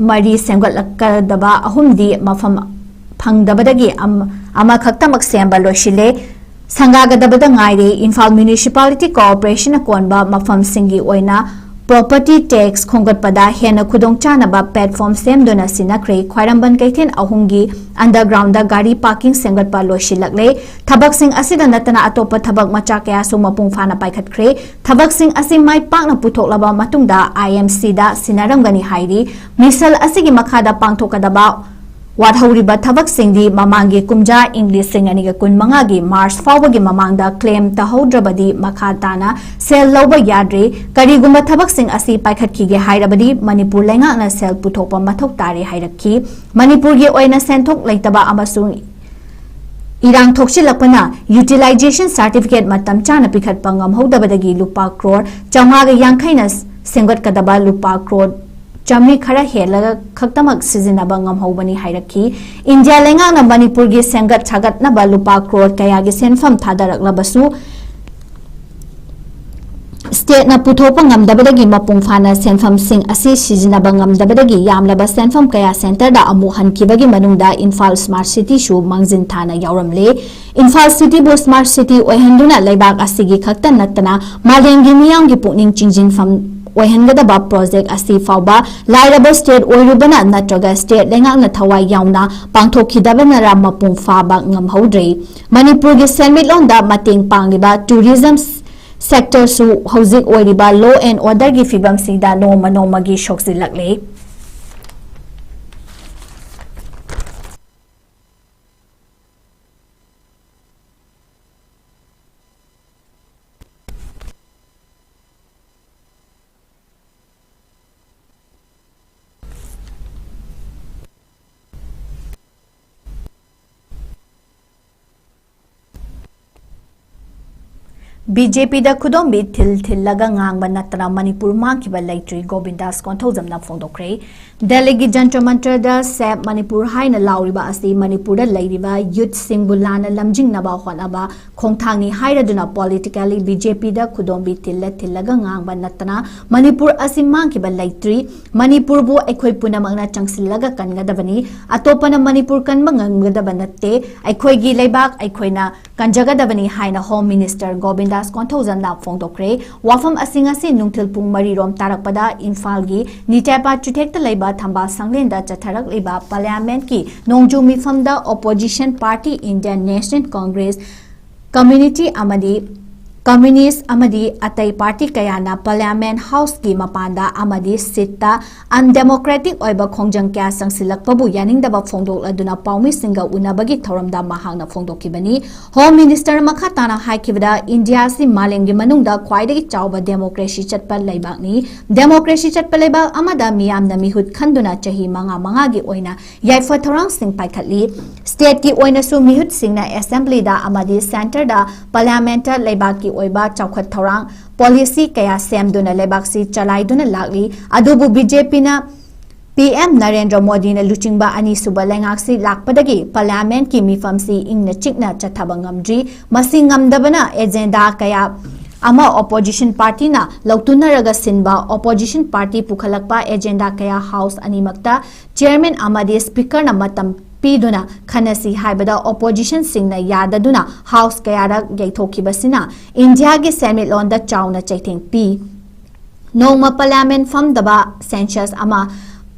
ꯃꯔꯤ ꯁꯦꯝꯒꯠꯂꯛꯀꯗꯕ ꯑꯍꯨꯝꯗꯤ ꯃꯐꯝ ꯐꯪꯗꯕꯗꯒꯤ ꯑꯃꯈꯛꯇꯃꯛ ꯁꯦꯝꯕ ꯂꯣꯏꯁꯤꯜꯂꯦ꯫ ꯁꯪꯒꯥꯒꯗꯕꯗ ꯉꯥꯏꯔꯦ꯫ ꯏꯝꯐꯥꯜ ꯃ꯭ꯌꯨꯅꯤꯁꯤꯄꯥꯂꯤꯇꯤ ꯀꯣꯑꯣꯄꯔꯦꯁꯟꯅ ꯀꯣꯟꯕ ꯃꯐꯝꯁꯤꯡꯒꯤ ꯑꯣꯏꯅ ꯄ꯭ꯔꯣꯄꯔꯇꯤ ꯇꯦꯛꯁ ꯈꯣꯝꯒꯠꯄꯗ ꯍꯦꯟꯅ ꯈꯨꯗꯣꯡꯆꯥꯅꯕ ꯄ꯭ꯂꯦꯠꯐꯣꯝ ꯁꯦꯝꯗꯨꯅ ꯁꯤꯟꯅꯈ꯭ꯔꯦ꯫ ꯈ꯭ꯋꯥꯏꯔꯝꯕꯟ ꯀꯩꯊꯦꯜ ꯑꯍꯨꯝꯒꯤ ꯑꯟꯗꯔꯒ꯭ꯔꯥꯎꯟꯗ ꯒꯥꯔꯤ ꯄꯥꯔꯀꯤꯡ ꯁꯦꯝꯒꯠꯄ ꯂꯣꯏꯁꯤꯜꯂꯛꯂꯦ꯫ ꯊꯕꯛꯁꯤꯡ ꯑꯁꯤꯗ ꯅꯠꯇꯅ ꯑꯇꯣꯞꯄ ꯊꯕꯛ ꯃꯆꯥ ꯀꯌꯥꯁꯨ ꯃꯄꯨꯡ ꯐꯥꯅ ꯄꯥꯏꯈꯠꯈ꯭ꯔꯦ꯫ ꯊꯕꯛꯁꯤꯡ ꯑꯁꯤ ꯃꯥꯏ ꯄꯥꯛꯅ ꯄꯨꯊꯣꯛꯂꯕ ꯃꯇꯨꯡꯗ ꯑꯥꯏ ꯑꯦꯝ ꯁꯤꯗ ꯁꯤꯟꯅꯔꯝꯒꯅꯤ ꯍꯥꯏꯔꯤ꯫ ꯃꯤꯁꯟ ꯑꯁꯤꯒꯤ ꯃꯈꯥꯗ ꯄꯥꯡꯊꯣꯛꯀꯗꯕ ꯋꯥꯠꯍꯧꯔꯤꯕ ꯊꯕꯛꯁꯤꯡꯗꯤ ꯃꯃꯥꯡꯒꯤ ꯀꯨꯝꯖꯥ ꯏꯪ ꯂꯤꯁꯤꯡ ꯑꯅꯤꯒ ꯀꯨꯟꯃꯉꯥꯒꯤ ꯃꯥꯔꯆ ꯐꯥꯎꯕꯒꯤ ꯃꯃꯥꯡꯗ ꯀ꯭ꯂꯦꯝ ꯇꯧꯍꯧꯗ꯭ꯔꯕꯗꯤ ꯃꯈꯥ ꯇꯥꯅ ꯁꯦꯜ ꯂꯧꯕ ꯌꯥꯗ꯭ꯔꯤ꯫ ꯀꯔꯤꯒꯨꯝꯕ ꯊꯕꯛꯁꯤꯡ ꯑꯁꯤ ꯄꯥꯏꯈꯠꯈꯤꯒꯦ ꯍꯥꯏꯔꯕꯗꯤ ꯃꯅꯤꯄꯨꯔ ꯂꯩꯉꯥꯛꯅ ꯁꯦꯜ ꯄꯨꯊꯣꯛꯄ ꯃꯊꯧ ꯇꯥꯔꯦ ꯍꯥꯏꯔꯛꯈꯤ꯫ ꯃꯅꯤꯄꯨꯔꯒꯤ ꯑꯣꯏꯅ ꯁꯦꯟꯊꯣꯛ ꯂꯩꯇꯕ ꯑꯃꯁꯨꯡ ꯏꯔꯥꯡ ꯊꯣꯛꯆꯤꯜꯂꯛꯄꯅ ꯌꯨꯇꯤꯂꯥꯏꯖꯦꯁꯟ ꯁꯥꯔꯇꯤꯐꯤꯀꯦꯠ ꯃꯇꯝ ꯆꯥꯅ ꯄꯤꯈꯠꯄ ꯉꯝꯍꯧꯗꯕꯗꯒꯤ ꯂꯨꯄꯥ ꯀ꯭ꯔꯣꯔ ꯆꯥꯝꯃꯉꯥꯒ ꯌꯥꯡꯈꯩꯅ ꯁꯦꯝꯒꯠꯀꯗꯕ ꯂꯨꯄꯥ ꯀ꯭ꯔꯣꯔ ꯆꯥꯃꯔꯤ ꯈꯔ ꯍꯦꯜꯂꯒ ꯈꯛꯇꯃꯛ ꯁꯤꯖꯤꯟꯅꯕ ꯉꯝꯍꯧꯕꯅꯤ ꯍꯥꯏꯔꯛꯈꯤ꯫ ꯏꯟꯗꯤꯌꯥ ꯂꯩꯉꯥꯛꯅ ꯃꯅꯤꯄꯨꯔꯒꯤ ꯁꯦꯝꯒꯠ ꯁꯥꯒꯠꯅꯕ ꯂꯨꯄꯥ ꯀ꯭ꯔꯣꯔ ꯀꯌꯥꯒꯤ ꯁꯦꯟꯐꯝ ꯊꯥꯗꯔꯛꯂꯕꯁꯨ, ꯁ꯭ꯇꯦꯠꯅ ꯄꯨꯊꯣꯛꯄ ꯉꯝꯗꯕꯗꯒꯤ ꯃꯄꯨꯡ ꯐꯥꯅ ꯁꯦꯟꯐꯝꯁꯤꯡ ꯑꯁꯤ ꯁꯤꯖꯤꯟꯅꯕ ꯉꯝꯗꯕꯗꯒꯤ ꯌꯥꯝꯂꯕ ꯁꯦꯟꯐꯝ ꯀꯌꯥ ꯁꯦꯟꯇꯔꯗ ꯑꯃꯨꯛ ꯍꯟꯈꯤꯕꯒꯤ ꯃꯅꯨꯡꯗ ꯏꯝꯐꯥꯜ ꯁ꯭ꯃꯥꯔꯠ ꯁꯤꯇꯤꯁꯨ ꯃꯥꯡꯖꯤꯟ ꯊꯥꯅ ꯌꯥꯎꯔꯝꯂꯦ꯫ ꯏꯝꯐꯥꯜ ꯁꯤꯇꯤꯕꯨ ꯁ꯭ꯃꯥꯔꯠ ꯁꯤꯇꯤ ꯑꯣꯏꯍꯟꯗꯨꯅ ꯂꯩꯕꯥꯛ ꯑꯁꯤꯒꯤ ꯈꯛꯇ ꯅꯠꯇꯅ ꯃꯥꯂꯦꯝꯒꯤ ꯃꯤꯌꯥꯝꯒꯤ ꯄꯨꯛꯅꯤꯡ ꯆꯤꯡꯁꯤꯟꯐꯝ ꯑꯣꯏꯍꯟꯒꯗꯕ ꯄ꯭ꯔꯣꯖꯦꯛ ꯑꯁꯤ ꯐꯥꯎꯕ ꯂꯥꯏꯔꯕ ꯁ꯭ꯇꯦꯠ ꯑꯣꯏꯔꯨꯕꯅ ꯅꯠꯇ꯭ꯔꯒ ꯁ꯭ꯇꯦꯠ ꯂꯩꯉꯥꯛꯅ ꯊꯋꯥꯏ ꯌꯥꯎꯅ ꯄꯥꯡꯊꯣꯛꯈꯤꯗꯕꯅꯔ ꯃꯄꯨꯡ ꯐꯥꯕ ꯉꯝꯍꯧꯗ꯭ꯔꯤ꯫ ꯃꯅꯤꯄꯨꯔꯒꯤ ꯁꯦꯟꯃꯤꯠꯂꯣꯟꯗ ꯃꯇꯦꯡ ꯄꯥꯡꯂꯤꯕ ꯇꯨꯔꯤꯖꯝ ꯁꯦꯛꯇꯔꯁꯨ ꯍꯧꯖꯤꯛ ꯑꯣꯏꯔꯤꯕ law and orderꯒꯤ ꯐꯤꯕꯝꯁꯤꯗ ꯅꯣꯡꯃ ꯅꯣꯡꯃꯒꯤ ꯁꯣꯛꯆꯤꯜꯂꯛꯂꯤ꯫ BJPꯗ ꯈꯨꯗꯣꯝꯕꯤ ꯊꯤꯜ ꯊꯤꯜꯂꯒ ꯉꯥꯡꯕ ꯅꯠꯇꯅ ꯃꯅꯤꯄꯨꯔ ꯃꯥꯡꯈꯤꯕ ꯂꯩꯇ꯭ꯔꯤ, ꯒꯣꯕꯤꯟꯗꯥꯁ ꯀꯣꯟꯊꯧꯖꯝꯅ ꯐꯣꯡꯗꯣꯛꯈ꯭ꯔꯦ꯫ ꯗꯦꯜꯂꯤꯒꯤ ꯖꯟꯇꯔ ꯃꯟꯇꯔꯗ Save Manipur ꯍꯥꯏꯅ ꯂꯥꯎꯔꯤꯕ ꯑꯁꯤ ꯃꯅꯤꯄꯨꯔꯗ ꯂꯩꯔꯤꯕ ꯌꯨꯠꯁꯤꯡꯕꯨ ꯂꯥꯟꯅ ꯂꯝꯖꯤꯡꯅꯕ ꯍꯣꯠꯅꯕ ꯈꯣꯡꯊꯥꯡꯅꯤ ꯍꯥꯏꯔꯗꯨꯅ politically BJPꯗ ꯈꯨꯗꯣꯝꯕꯤ ꯊꯤꯜꯂ ꯊꯤꯜꯂꯒ ꯉꯥꯡꯕ ꯅꯠꯇꯅ ꯃꯅꯤꯄꯨꯔ ꯑꯁꯤ ꯃꯥꯡꯈꯤꯕ ꯂꯩꯇ꯭ꯔꯤ꯫ ꯃꯅꯤꯄꯨꯔꯕꯨ ꯑꯩꯈꯣꯏ ꯄꯨꯝꯅꯃꯛꯅ ꯆꯪꯁꯤꯜꯂꯒ ꯀꯟꯒꯗꯕꯅꯤ꯫ ꯑꯇꯣꯞꯄꯅ ꯃꯅꯤꯄꯨꯔ ꯀꯟꯕ ꯉꯝꯒꯗꯕ ꯅꯠꯇꯦ꯫ ꯑꯩꯈꯣꯏꯒꯤ ꯂꯩꯕꯥꯛ ꯑꯩꯈꯣꯏꯅ ꯀꯟꯖꯒꯗꯕꯅꯤ ꯍꯥꯏꯅ Home Minister ꯒꯣꯕꯤꯟꯗꯥꯁ ꯀꯣꯟꯊꯧꯖꯝꯅ ꯐꯣꯡꯗꯣꯛꯈ꯭ꯔꯦ꯫ ꯋꯥꯐꯝ ꯑꯁꯤ ꯉꯁꯤ ꯅꯨꯡꯊꯤꯜ ꯄꯨꯡ ꯃꯔꯤ ꯔꯣꯝ ꯇꯥꯔꯛꯄꯗ ꯏꯝꯐꯥꯜꯒꯤ ꯅꯤꯇꯦꯄꯥ ꯆꯨꯊꯦꯛꯇ ꯂꯩꯕ ꯊꯝꯕꯥꯜ ꯁꯪꯂꯦꯟꯗ ꯆꯠꯊꯔꯛꯂꯤꯕ Parliamentꯀꯤ ꯅꯣꯡꯖꯨ ꯃꯤꯐꯝꯗ opposition party Indian National Congress, community ꯑꯃꯗꯤ communist ꯑꯃꯗꯤ ꯑꯇꯩ party ꯀꯌꯥꯅ Parliament Houseꯀꯤ ꯃꯄꯥꯟꯗ ꯑꯃꯗꯤ seatꯇ undemocratic ꯑꯣꯏꯕ ꯈꯣꯡꯖꯪ ꯀꯌꯥ ꯆꯪꯁꯤꯜꯂꯛꯄꯕꯨ ꯌꯥꯅꯤꯡꯗꯕ ꯐꯣꯡꯗꯣꯛꯂꯗꯨꯅ ꯄꯥꯎꯃꯤꯁꯤꯡꯒ ꯎꯅꯕꯒꯤ ꯊꯧꯔꯝꯗ ꯃꯍꯥꯛꯅ ꯐꯣꯡꯗꯣꯛꯈꯤꯕꯅꯤ꯫ Home Minister ꯃꯈꯥ ꯇꯥꯅ ꯍꯥꯏꯈꯤꯕꯗ, ꯏꯟꯗꯤꯌꯥ ꯑꯁꯤ ꯃꯥꯂꯦꯝꯒꯤ ꯃꯅꯨꯡꯗ ꯈ꯭ꯋꯥꯏꯗꯒꯤ ꯆꯥꯎꯕ democracy ꯆꯠꯄ ꯂꯩꯕꯥꯛꯅꯤ꯫ Democracy ꯆꯠꯄ ꯂꯩꯕꯥꯛ ꯑꯃꯗ ꯃꯤꯌꯥꯝꯅ ꯃꯤꯍꯨꯠ ꯈꯟꯗꯨꯅ ꯆꯍꯤ ꯃꯉꯥ ꯃꯉꯥꯒꯤ ꯑꯣꯏꯅ ꯌꯥꯏꯐ ꯊꯧꯔꯥꯡꯁꯤꯡ ꯄꯥꯏꯈꯠꯂꯤ꯫ Stateꯀꯤ ꯑꯣꯏꯅꯁꯨ ꯃꯤꯍꯨꯠꯁꯤꯡꯅ Assemblyꯗ ꯑꯃꯗꯤ Centreꯗ Parliamentꯇ ꯂꯩꯕꯥꯛꯀꯤ ꯑꯣꯏꯕ ꯆꯥꯎꯈꯠ ꯊꯧꯔꯥꯡ, policy ꯀꯌꯥ ꯁꯦꯝꯗꯨꯅ ꯂꯩꯕꯥꯛꯁꯤ ꯆꯂꯥꯏꯗꯨꯅ ꯂꯥꯛꯂꯤ꯫ ꯑꯗꯨꯕꯨ BJPꯅ PM ꯅꯔꯦꯟꯗ꯭ꯔ ꯃꯣꯗꯤꯅ ꯂꯨꯆꯤꯡꯕ ꯑꯅꯤꯁꯨꯕ ꯂꯩꯉꯥꯛꯁꯤ ꯂꯥꯛꯄꯗꯒꯤ Parliamentꯀꯤ ꯃꯤꯐꯝꯁꯤ ꯏꯪꯅ ꯆꯤꯛꯅ ꯆꯠꯊꯕ ꯉꯝꯗ꯭ꯔꯤ꯫ ꯃꯁꯤ ꯉꯝꯗꯕꯅ agenda ꯀꯌꯥ ꯑꯃ opposition partyꯅ ꯂꯧꯇꯨꯅꯔꯒ ꯁꯤꯟꯕ, opposition party ꯄꯨꯈꯠꯂꯛꯄ agenda ꯀꯌꯥ House ꯑꯅꯤꯃꯛꯇ Chairman ꯑꯃꯗꯤ Speakerꯅ ꯃꯇꯝ ꯄꯤꯗꯨꯅ ꯈꯟꯅꯁꯤ ꯍꯥꯏꯕꯗ oppositionꯁꯤꯡꯅ ꯌꯥꯗꯗꯨꯅ House ꯀꯌꯥꯔꯛ ꯌꯩꯊꯣꯛꯈꯤꯕꯁꯤꯅ ꯏꯟꯗꯤꯌꯥꯒꯤ ꯁꯦꯟꯃꯤꯠꯂꯣꯟꯗ ꯆꯥꯎꯅ ꯆꯩꯊꯦꯡ ꯄꯤ꯫ ꯅꯣꯡꯃ Parliament ꯐꯝꯗꯕ, census ꯑꯃ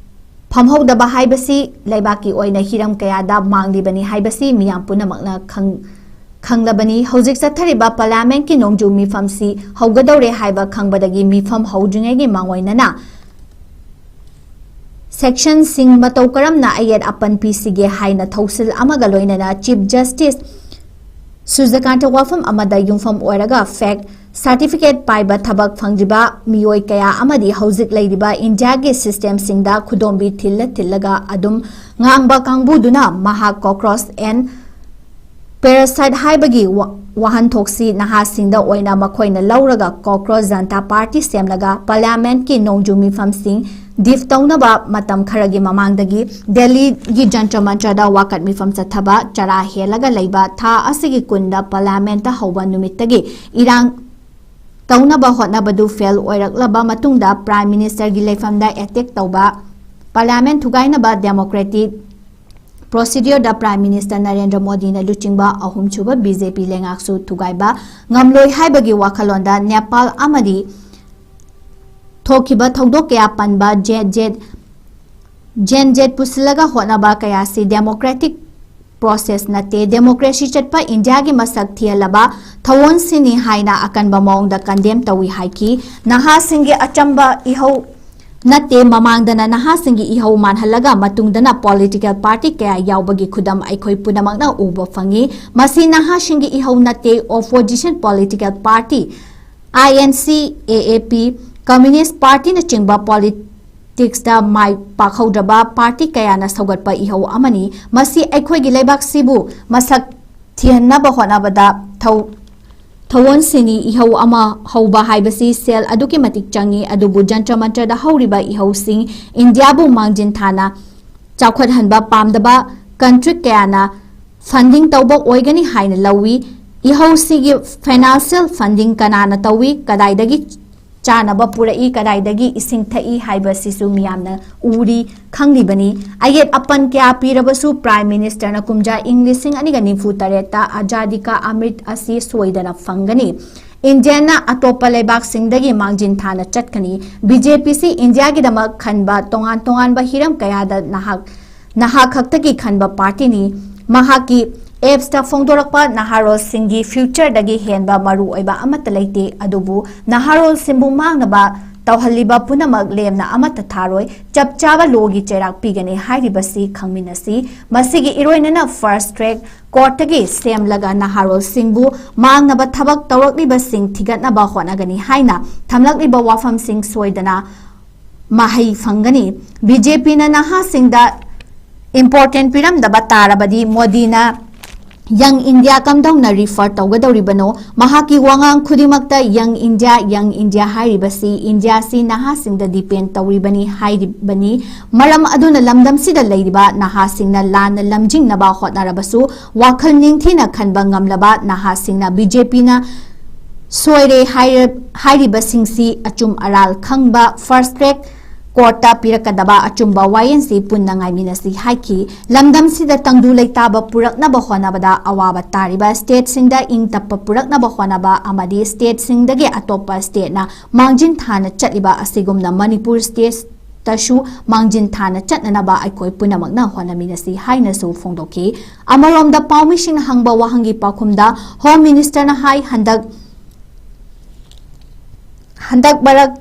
ꯐꯝꯍꯧꯗꯕ ꯍꯥꯏꯕꯁꯤ ꯂꯩꯕꯥꯛꯀꯤ ꯑꯣꯏꯅ ꯍꯤꯔꯝ ꯀꯌꯥꯗ ꯃꯥꯡꯂꯤꯕꯅꯤ ꯍꯥꯏꯕꯁꯤ ꯃꯤꯌꯥꯝ ꯄꯨꯝꯅꯃꯛꯅ ꯈꯪ-, ꯈꯪꯂꯕꯅꯤ꯫ ꯍꯧꯖꯤꯛ ꯆꯠꯊꯔꯤꯕ Parliamentꯀꯤ ꯅꯣꯡꯖꯨ ꯃꯤꯐꯝꯁꯤ ꯍꯧꯒꯗꯧꯔꯦ ꯍꯥꯏꯕ ꯈꯪꯕꯗꯒꯤ ꯃꯤꯐꯝ ꯍꯧꯗ꯭ꯔꯤꯉꯩꯒꯤ ꯃꯥꯡꯑꯣꯏꯅꯅ sectionꯁꯤꯡ ꯃꯇꯧ ꯀꯔꯝꯅ ꯑꯌꯦꯠ ꯑꯄꯟ ꯄꯤꯁꯤꯒꯦ ꯍꯥꯏꯅ ꯊꯧꯁꯤꯜ ꯑꯃꯒ ꯂꯣꯏꯅꯅ Chief Justice ꯁꯨꯔꯖꯀꯥꯟꯇ ꯋꯥꯐꯝ ꯑꯃꯗ ꯌꯨꯝꯐꯝ ꯑꯣꯏꯔꯒ fake certificate ꯄꯥꯏꯕ ꯊꯕꯛ ꯐꯪꯗ꯭ꯔꯤꯕ ꯃꯤꯑꯣꯏ ꯀꯌꯥ ꯑꯃꯗꯤ ꯍꯧꯖꯤꯛ ꯂꯩꯔꯤꯕ ꯏꯟꯗꯤꯌꯥꯒꯤ systemꯁꯤꯡꯗ ꯈꯨꯗꯣꯝꯕꯤ ꯊꯤꯜꯂ ꯊꯤꯜꯂꯒ ꯑꯗꯨꯝ ꯉꯥꯡꯕ ꯀꯥꯡꯕꯨꯗꯨꯅ ꯃꯍꯥꯛ cockroach and parasite ꯍꯥꯏꯕꯒꯤ ꯋꯥ-, ꯋꯥꯍꯟꯊꯣꯛꯁꯤ ꯅꯍꯥꯁꯤꯡꯗ ꯑꯣꯏꯅ ꯃꯈꯣꯏꯅ ꯂꯧꯔꯒ cockroach Janata Party ꯁꯦꯝꯂꯒ Parliamentꯀꯤ ꯅꯣꯡꯖꯨ ꯃꯤꯐꯝꯁꯤꯡ defeat ꯇꯧꯅꯕ ꯃꯇꯝ ꯈꯔꯒꯤ ꯃꯃꯥꯡꯗꯒꯤ ꯗꯦꯜꯂꯤꯒꯤ ꯖꯟꯇꯔ ꯃꯟꯇꯔꯗ ꯋꯥꯀꯠ ꯃꯤꯐꯝ ꯆꯠꯊꯕ ꯆꯔꯥ ꯍꯦꯜꯂꯒ ꯂꯩꯕ ꯊꯥ ꯑꯁꯤꯒꯤ ꯀꯨꯟꯗ Parliamentꯇ ꯍꯧꯕ ꯅꯨꯃꯤꯠꯇꯒꯤ ꯏꯔꯥꯡ ꯇꯧꯅꯕ ꯍꯣꯠꯅꯕꯗꯨ fail ꯑꯣꯏꯔꯛꯂꯕ ꯃꯇꯨꯡꯗ Prime Ministerꯒꯤ ꯂꯩꯐꯝꯗ attack ꯇꯧꯕ, Parliament ꯊꯨꯒꯥꯏꯅꯕ democratic procedureꯗ Prime Minister Narendra ꯃꯣꯗꯤꯅ ꯂꯨꯆꯤꯡꯕ ꯑꯍꯨꯝꯁꯨꯕ BJP ꯂꯩꯉꯥꯛꯁꯨ ꯊꯨꯒꯥꯏꯕ ꯉꯝꯂꯣꯏ ꯍꯥꯏꯕꯒꯤ ꯋꯥꯈꯜꯂꯣꯟꯗ ꯅꯦꯄꯥꯜ ꯑꯃꯗꯤ ꯊꯣꯛꯈꯤꯕ ꯊꯧꯗꯣꯛ ꯀꯌꯥ ꯄꯟꯕ ꯖꯦꯠ ꯖꯦꯠ, ꯖꯦꯟ ꯖꯦꯠ ꯄꯨꯁꯤꯜꯂꯒ ꯍꯣꯠꯅꯕ ꯀꯌꯥꯁꯤ democratic process ꯅꯠꯇꯦ, democracy ꯆꯠꯄ ꯏꯟꯗꯤꯌꯥꯒꯤ ꯃꯁꯛ ꯊꯤꯍꯜꯂꯕ ꯊꯧꯑꯣꯡꯁꯤꯅꯤ ꯍꯥꯏꯅ ꯑꯀꯟꯕ ꯃꯑꯣꯡꯗ condemn ꯇꯧꯏ ꯍꯥꯏꯈꯤ꯫ ꯅꯍꯥꯁꯤꯡꯒꯤ ꯑꯆꯝꯕ ꯏꯍꯧ ꯅꯠꯇꯦ, ꯃꯃꯥꯡꯗꯅ ꯅꯍꯥꯁꯤꯡꯒꯤ ꯏꯍꯧ ꯃꯥꯟꯍꯜꯂꯒ ꯃꯇꯨꯡꯗꯅ political party ꯀꯌꯥ ꯌꯥꯎꯕꯒꯤ ꯈꯨꯗꯝ ꯑꯩꯈꯣꯏ ꯄꯨꯝꯅꯃꯛꯅ ꯎꯕ ꯐꯪꯏ꯫ ꯃꯁꯤ ꯅꯍꯥꯁꯤꯡꯒꯤ ꯏꯍꯧ ꯅꯠꯇꯦ, opposition political party, INC, AAP, Communist Partyꯅꯆꯤꯡꯕ politicsꯇ ꯃꯥꯏ ꯄꯥꯛꯍꯧꯗ꯭ꯔꯕ party ꯀꯌꯥꯅ ꯁꯧꯒꯠꯄ ꯏꯍꯧ ꯑꯃꯅꯤ꯫ ꯃꯁꯤ ꯑꯩꯈꯣꯏꯒꯤ ꯂꯩꯕꯥꯛꯁꯤꯕꯨ ꯃꯁꯛ ꯊꯤꯍꯟꯅꯕ ꯍꯣꯠꯅꯕꯗ ꯊꯧ-, ꯊꯧꯑꯣꯡꯁꯤꯅꯤ꯫ ꯏꯍꯧ ꯑꯃ ꯍꯧꯕ ꯍꯥꯏꯕꯁꯤ ꯁꯦꯜ ꯑꯗꯨꯛꯀꯤ ꯃꯇꯤꯛ ꯆꯪꯏ, ꯑꯗꯨꯕꯨ ꯖꯟꯇꯔ ꯃꯟꯇꯔꯗ ꯍꯧꯔꯤꯕ ꯏꯍꯧꯁꯤꯡ ꯏꯟꯗꯤꯌꯥꯕꯨ ꯃꯥꯡꯖꯤꯟ ꯊꯥꯅ ꯆꯥꯎꯈꯠꯍꯟꯕ ꯄꯥꯝꯗꯕ country ꯀꯌꯥꯅ funding ꯇꯧꯕ ꯑꯣꯏꯒꯅꯤ ꯍꯥꯏꯅ ꯂꯧꯏ꯫ ꯏꯍꯧꯁꯤꯒꯤ financial funding ꯀꯅꯥꯅ ꯇꯧꯏ, ꯀꯗꯥꯏꯗꯒꯤ ꯆꯥꯅꯕ ꯄꯨꯔꯛꯏ, ꯀꯗꯥꯏꯗꯒꯤ ꯏꯁꯤꯡ ꯊꯛꯏ ꯍꯥꯏꯕꯁꯤꯁꯨ ꯃꯤꯌꯥꯝꯅ ꯎꯔꯤ, ꯈꯪꯂꯤꯕꯅꯤ꯫ ꯑꯌꯦꯠ ꯑꯄꯟ ꯀꯌꯥ ꯄꯤꯔꯕꯁꯨ Prime Ministerꯅ ꯀꯨꯝꯖꯥ ꯏꯪ ꯂꯤꯁꯤꯡ ꯑꯅꯤꯒ ꯅꯤꯐꯨ ꯇꯔꯦꯠꯇ Azadi Ka Amrit ꯑꯁꯤ ꯁꯣꯏꯗꯅ ꯐꯪꯒꯅꯤ꯫ ꯏꯟꯗꯤꯌꯥꯅ ꯑꯇꯣꯞꯄ ꯂꯩꯕꯥꯛꯁꯤꯡꯗꯒꯤ ꯃꯥꯡꯖꯤꯟ ꯊꯥꯅ ꯆꯠꯀꯅꯤ꯫ ꯕꯤ ꯖꯦ ꯄꯤ ꯁꯤ ꯏꯟꯗꯤꯌꯥꯒꯤꯗꯃꯛ ꯈꯟꯕ ꯇꯣꯉꯥꯟ ꯇꯣꯉꯥꯟꯕ ꯍꯤꯔꯝ ꯀꯌꯥꯗ ꯅꯍꯥꯛ, ꯅꯍꯥ ꯈꯛꯇꯒꯤ ꯈꯟꯕ ꯄꯥꯔꯇꯤꯅꯤ꯫ ꯃꯍꯥꯛꯀꯤ ꯑꯦꯞꯁꯇ ꯐꯣꯡꯗꯣꯔꯛꯄ ꯅꯍꯥꯔꯣꯜꯁꯤꯡꯒꯤ ꯐ꯭ꯌꯨꯆꯔꯗꯒꯤ ꯍꯦꯟꯕ ꯃꯔꯨ ꯑꯣꯏꯕ ꯑꯃꯠꯇ ꯂꯩꯇꯦ, ꯑꯗꯨꯕꯨ ꯅꯍꯥꯔꯣꯜꯁꯤꯡꯕꯨ ꯃꯥꯡꯅꯕ ꯇꯧꯍꯜꯂꯤꯕ ꯄꯨꯝꯅꯃꯛ ꯂꯦꯝꯅ ꯑꯃꯠꯇ ꯊꯥꯔꯣꯏ꯫ ꯆꯞ ꯆꯥꯕ ꯂꯣꯒꯤ ꯆꯩꯔꯥꯛ ꯄꯤꯒꯅꯤ ꯍꯥꯏꯔꯤꯕꯁꯤ ꯈꯪꯃꯤꯟꯅꯁꯤ꯫ ꯃꯁꯤꯒꯤ ꯏꯔꯣꯏꯅꯅ ꯐꯥꯁ꯭ꯠ ꯇ꯭ꯔꯦꯛ ꯀꯣꯔꯠꯇꯒꯤ ꯁꯦꯝꯂꯒ ꯅꯍꯥꯔꯣꯜꯁꯤꯡꯕꯨ ꯃꯥꯡꯅꯕ ꯊꯕꯛ ꯇꯧꯔꯛꯂꯤꯕꯁꯤꯡ ꯊꯤꯒꯠꯅꯕ ꯍꯣꯠꯅꯒꯅꯤ ꯍꯥꯏꯅ ꯊꯝꯂꯛꯂꯤꯕ ꯋꯥꯐꯝꯁꯤꯡ ꯁꯣꯏꯗꯅ ꯃꯍꯩ ꯐꯪꯒꯅꯤ꯫ ꯕꯤ ꯖꯦ ꯄꯤꯅ ꯅꯍꯥꯁꯤꯡꯗ ꯏꯝꯄꯣꯔꯇꯦꯟ ꯄꯤꯔꯝꯗꯕ ꯇꯥꯔꯕꯗꯤ ꯃꯣꯗꯤꯅ ꯌꯪ ꯏꯟꯗꯤꯌꯥ ꯀꯝꯗꯧꯅ ꯔꯤꯐꯔ ꯇꯧꯒꯗꯧꯔꯤꯕꯅꯣ? ꯃꯍꯥꯛꯀꯤ ꯋꯥꯉꯥꯡ ꯈꯨꯗꯤꯡꯃꯛꯇ ꯌꯪ ꯏꯟꯗꯤꯌꯥ, ꯌꯪ ꯏꯟꯗꯤꯌꯥ ꯍꯥꯏꯔꯤꯕꯁꯤ ꯏꯟꯗꯤꯌꯥꯁꯤ ꯅꯍꯥꯁꯤꯡꯗ ꯗꯤꯄꯦꯟ ꯇꯧꯔꯤꯕꯅꯤ ꯍꯥꯏꯔꯤꯕꯅꯤ꯫ ꯃꯔꯝ ꯑꯗꯨꯅ ꯂꯝꯗꯝꯁꯤꯗ ꯂꯩꯔꯤꯕ ꯅꯍꯥꯁꯤꯡꯅ ꯂꯥꯟꯅ ꯂꯝꯖꯤꯡꯅꯕ ꯍꯣꯠꯅꯔꯕꯁꯨ ꯋꯥꯈꯜ ꯅꯤꯡꯊꯤꯅ ꯈꯟꯕ ꯉꯝꯂꯕ ꯅꯍꯥꯁꯤꯡꯅ ꯕꯤ ꯖꯦ ꯄꯤꯅ ꯁꯣꯏꯔꯦ ꯍꯥꯏꯔ-, ꯍꯥꯏꯔꯤꯕꯁꯤꯡꯁꯤ ꯑꯆꯨꯝ ꯑꯔꯥꯜ ꯈꯪꯕ ꯐꯥꯁ꯭ꯠ ꯇ꯭ꯔꯦꯛ ꯀꯣꯔꯠꯇ ꯄꯤꯔꯛꯀꯗꯕ ꯑꯆꯨꯝꯕ ꯋꯥꯌꯦꯜꯁꯤ ꯄꯨꯟꯅ ꯉꯥꯏꯃꯤꯟꯅꯁꯤ ꯍꯥꯏꯈꯤ꯫ ꯂꯝꯗꯝꯁꯤꯗ ꯇꯪꯗꯨ ꯂꯩꯇꯥꯕ ꯄꯨꯔꯛꯅꯕ ꯍꯣꯠꯅꯕꯗ ꯑꯋꯥꯕ ꯇꯥꯔꯤꯕ ꯁ꯭ꯇꯦꯠꯁꯤꯡꯗ ꯏꯪ ꯇꯞꯄ ꯄꯨꯔꯛꯅꯕ ꯍꯣꯠꯅꯕ ꯑꯃꯗꯤ ꯁ꯭ꯇꯦꯠꯁꯤꯡꯗꯒꯤ ꯑꯇꯣꯞꯄ ꯁ꯭ꯇꯦꯠꯅ ꯃꯥꯡꯖꯤꯟ ꯊꯥꯅ ꯆꯠꯂꯤꯕ ꯑꯁꯤꯒꯨꯝꯅ ꯃꯅꯤꯄꯨꯔ ꯁ꯭ꯇꯦꯠꯇꯁꯨ ꯃꯥꯡꯖꯤꯟ ꯊꯥꯅ ꯆꯠꯅꯅꯕ ꯑꯩꯈꯣꯏ ꯄꯨꯝꯅꯃꯛꯅ ꯍꯣꯠꯅꯃꯤꯟꯅꯁꯤ ꯍꯥꯏꯅꯁꯨ ꯐꯣꯡꯗꯣꯛꯈꯤ꯫ ꯑꯃꯔꯣꯝꯗ ꯄꯥꯎꯃꯤꯁꯤꯡꯅ ꯍꯪꯕ ꯋꯥꯍꯪꯒꯤ ꯄꯥꯎꯈꯨꯝꯗ ꯍꯣꯝ ꯃꯤꯅꯤꯁꯇꯔꯅ ꯍꯥꯏ, ꯍꯟꯗꯛ ꯍꯟꯗꯛ ꯃꯔꯛ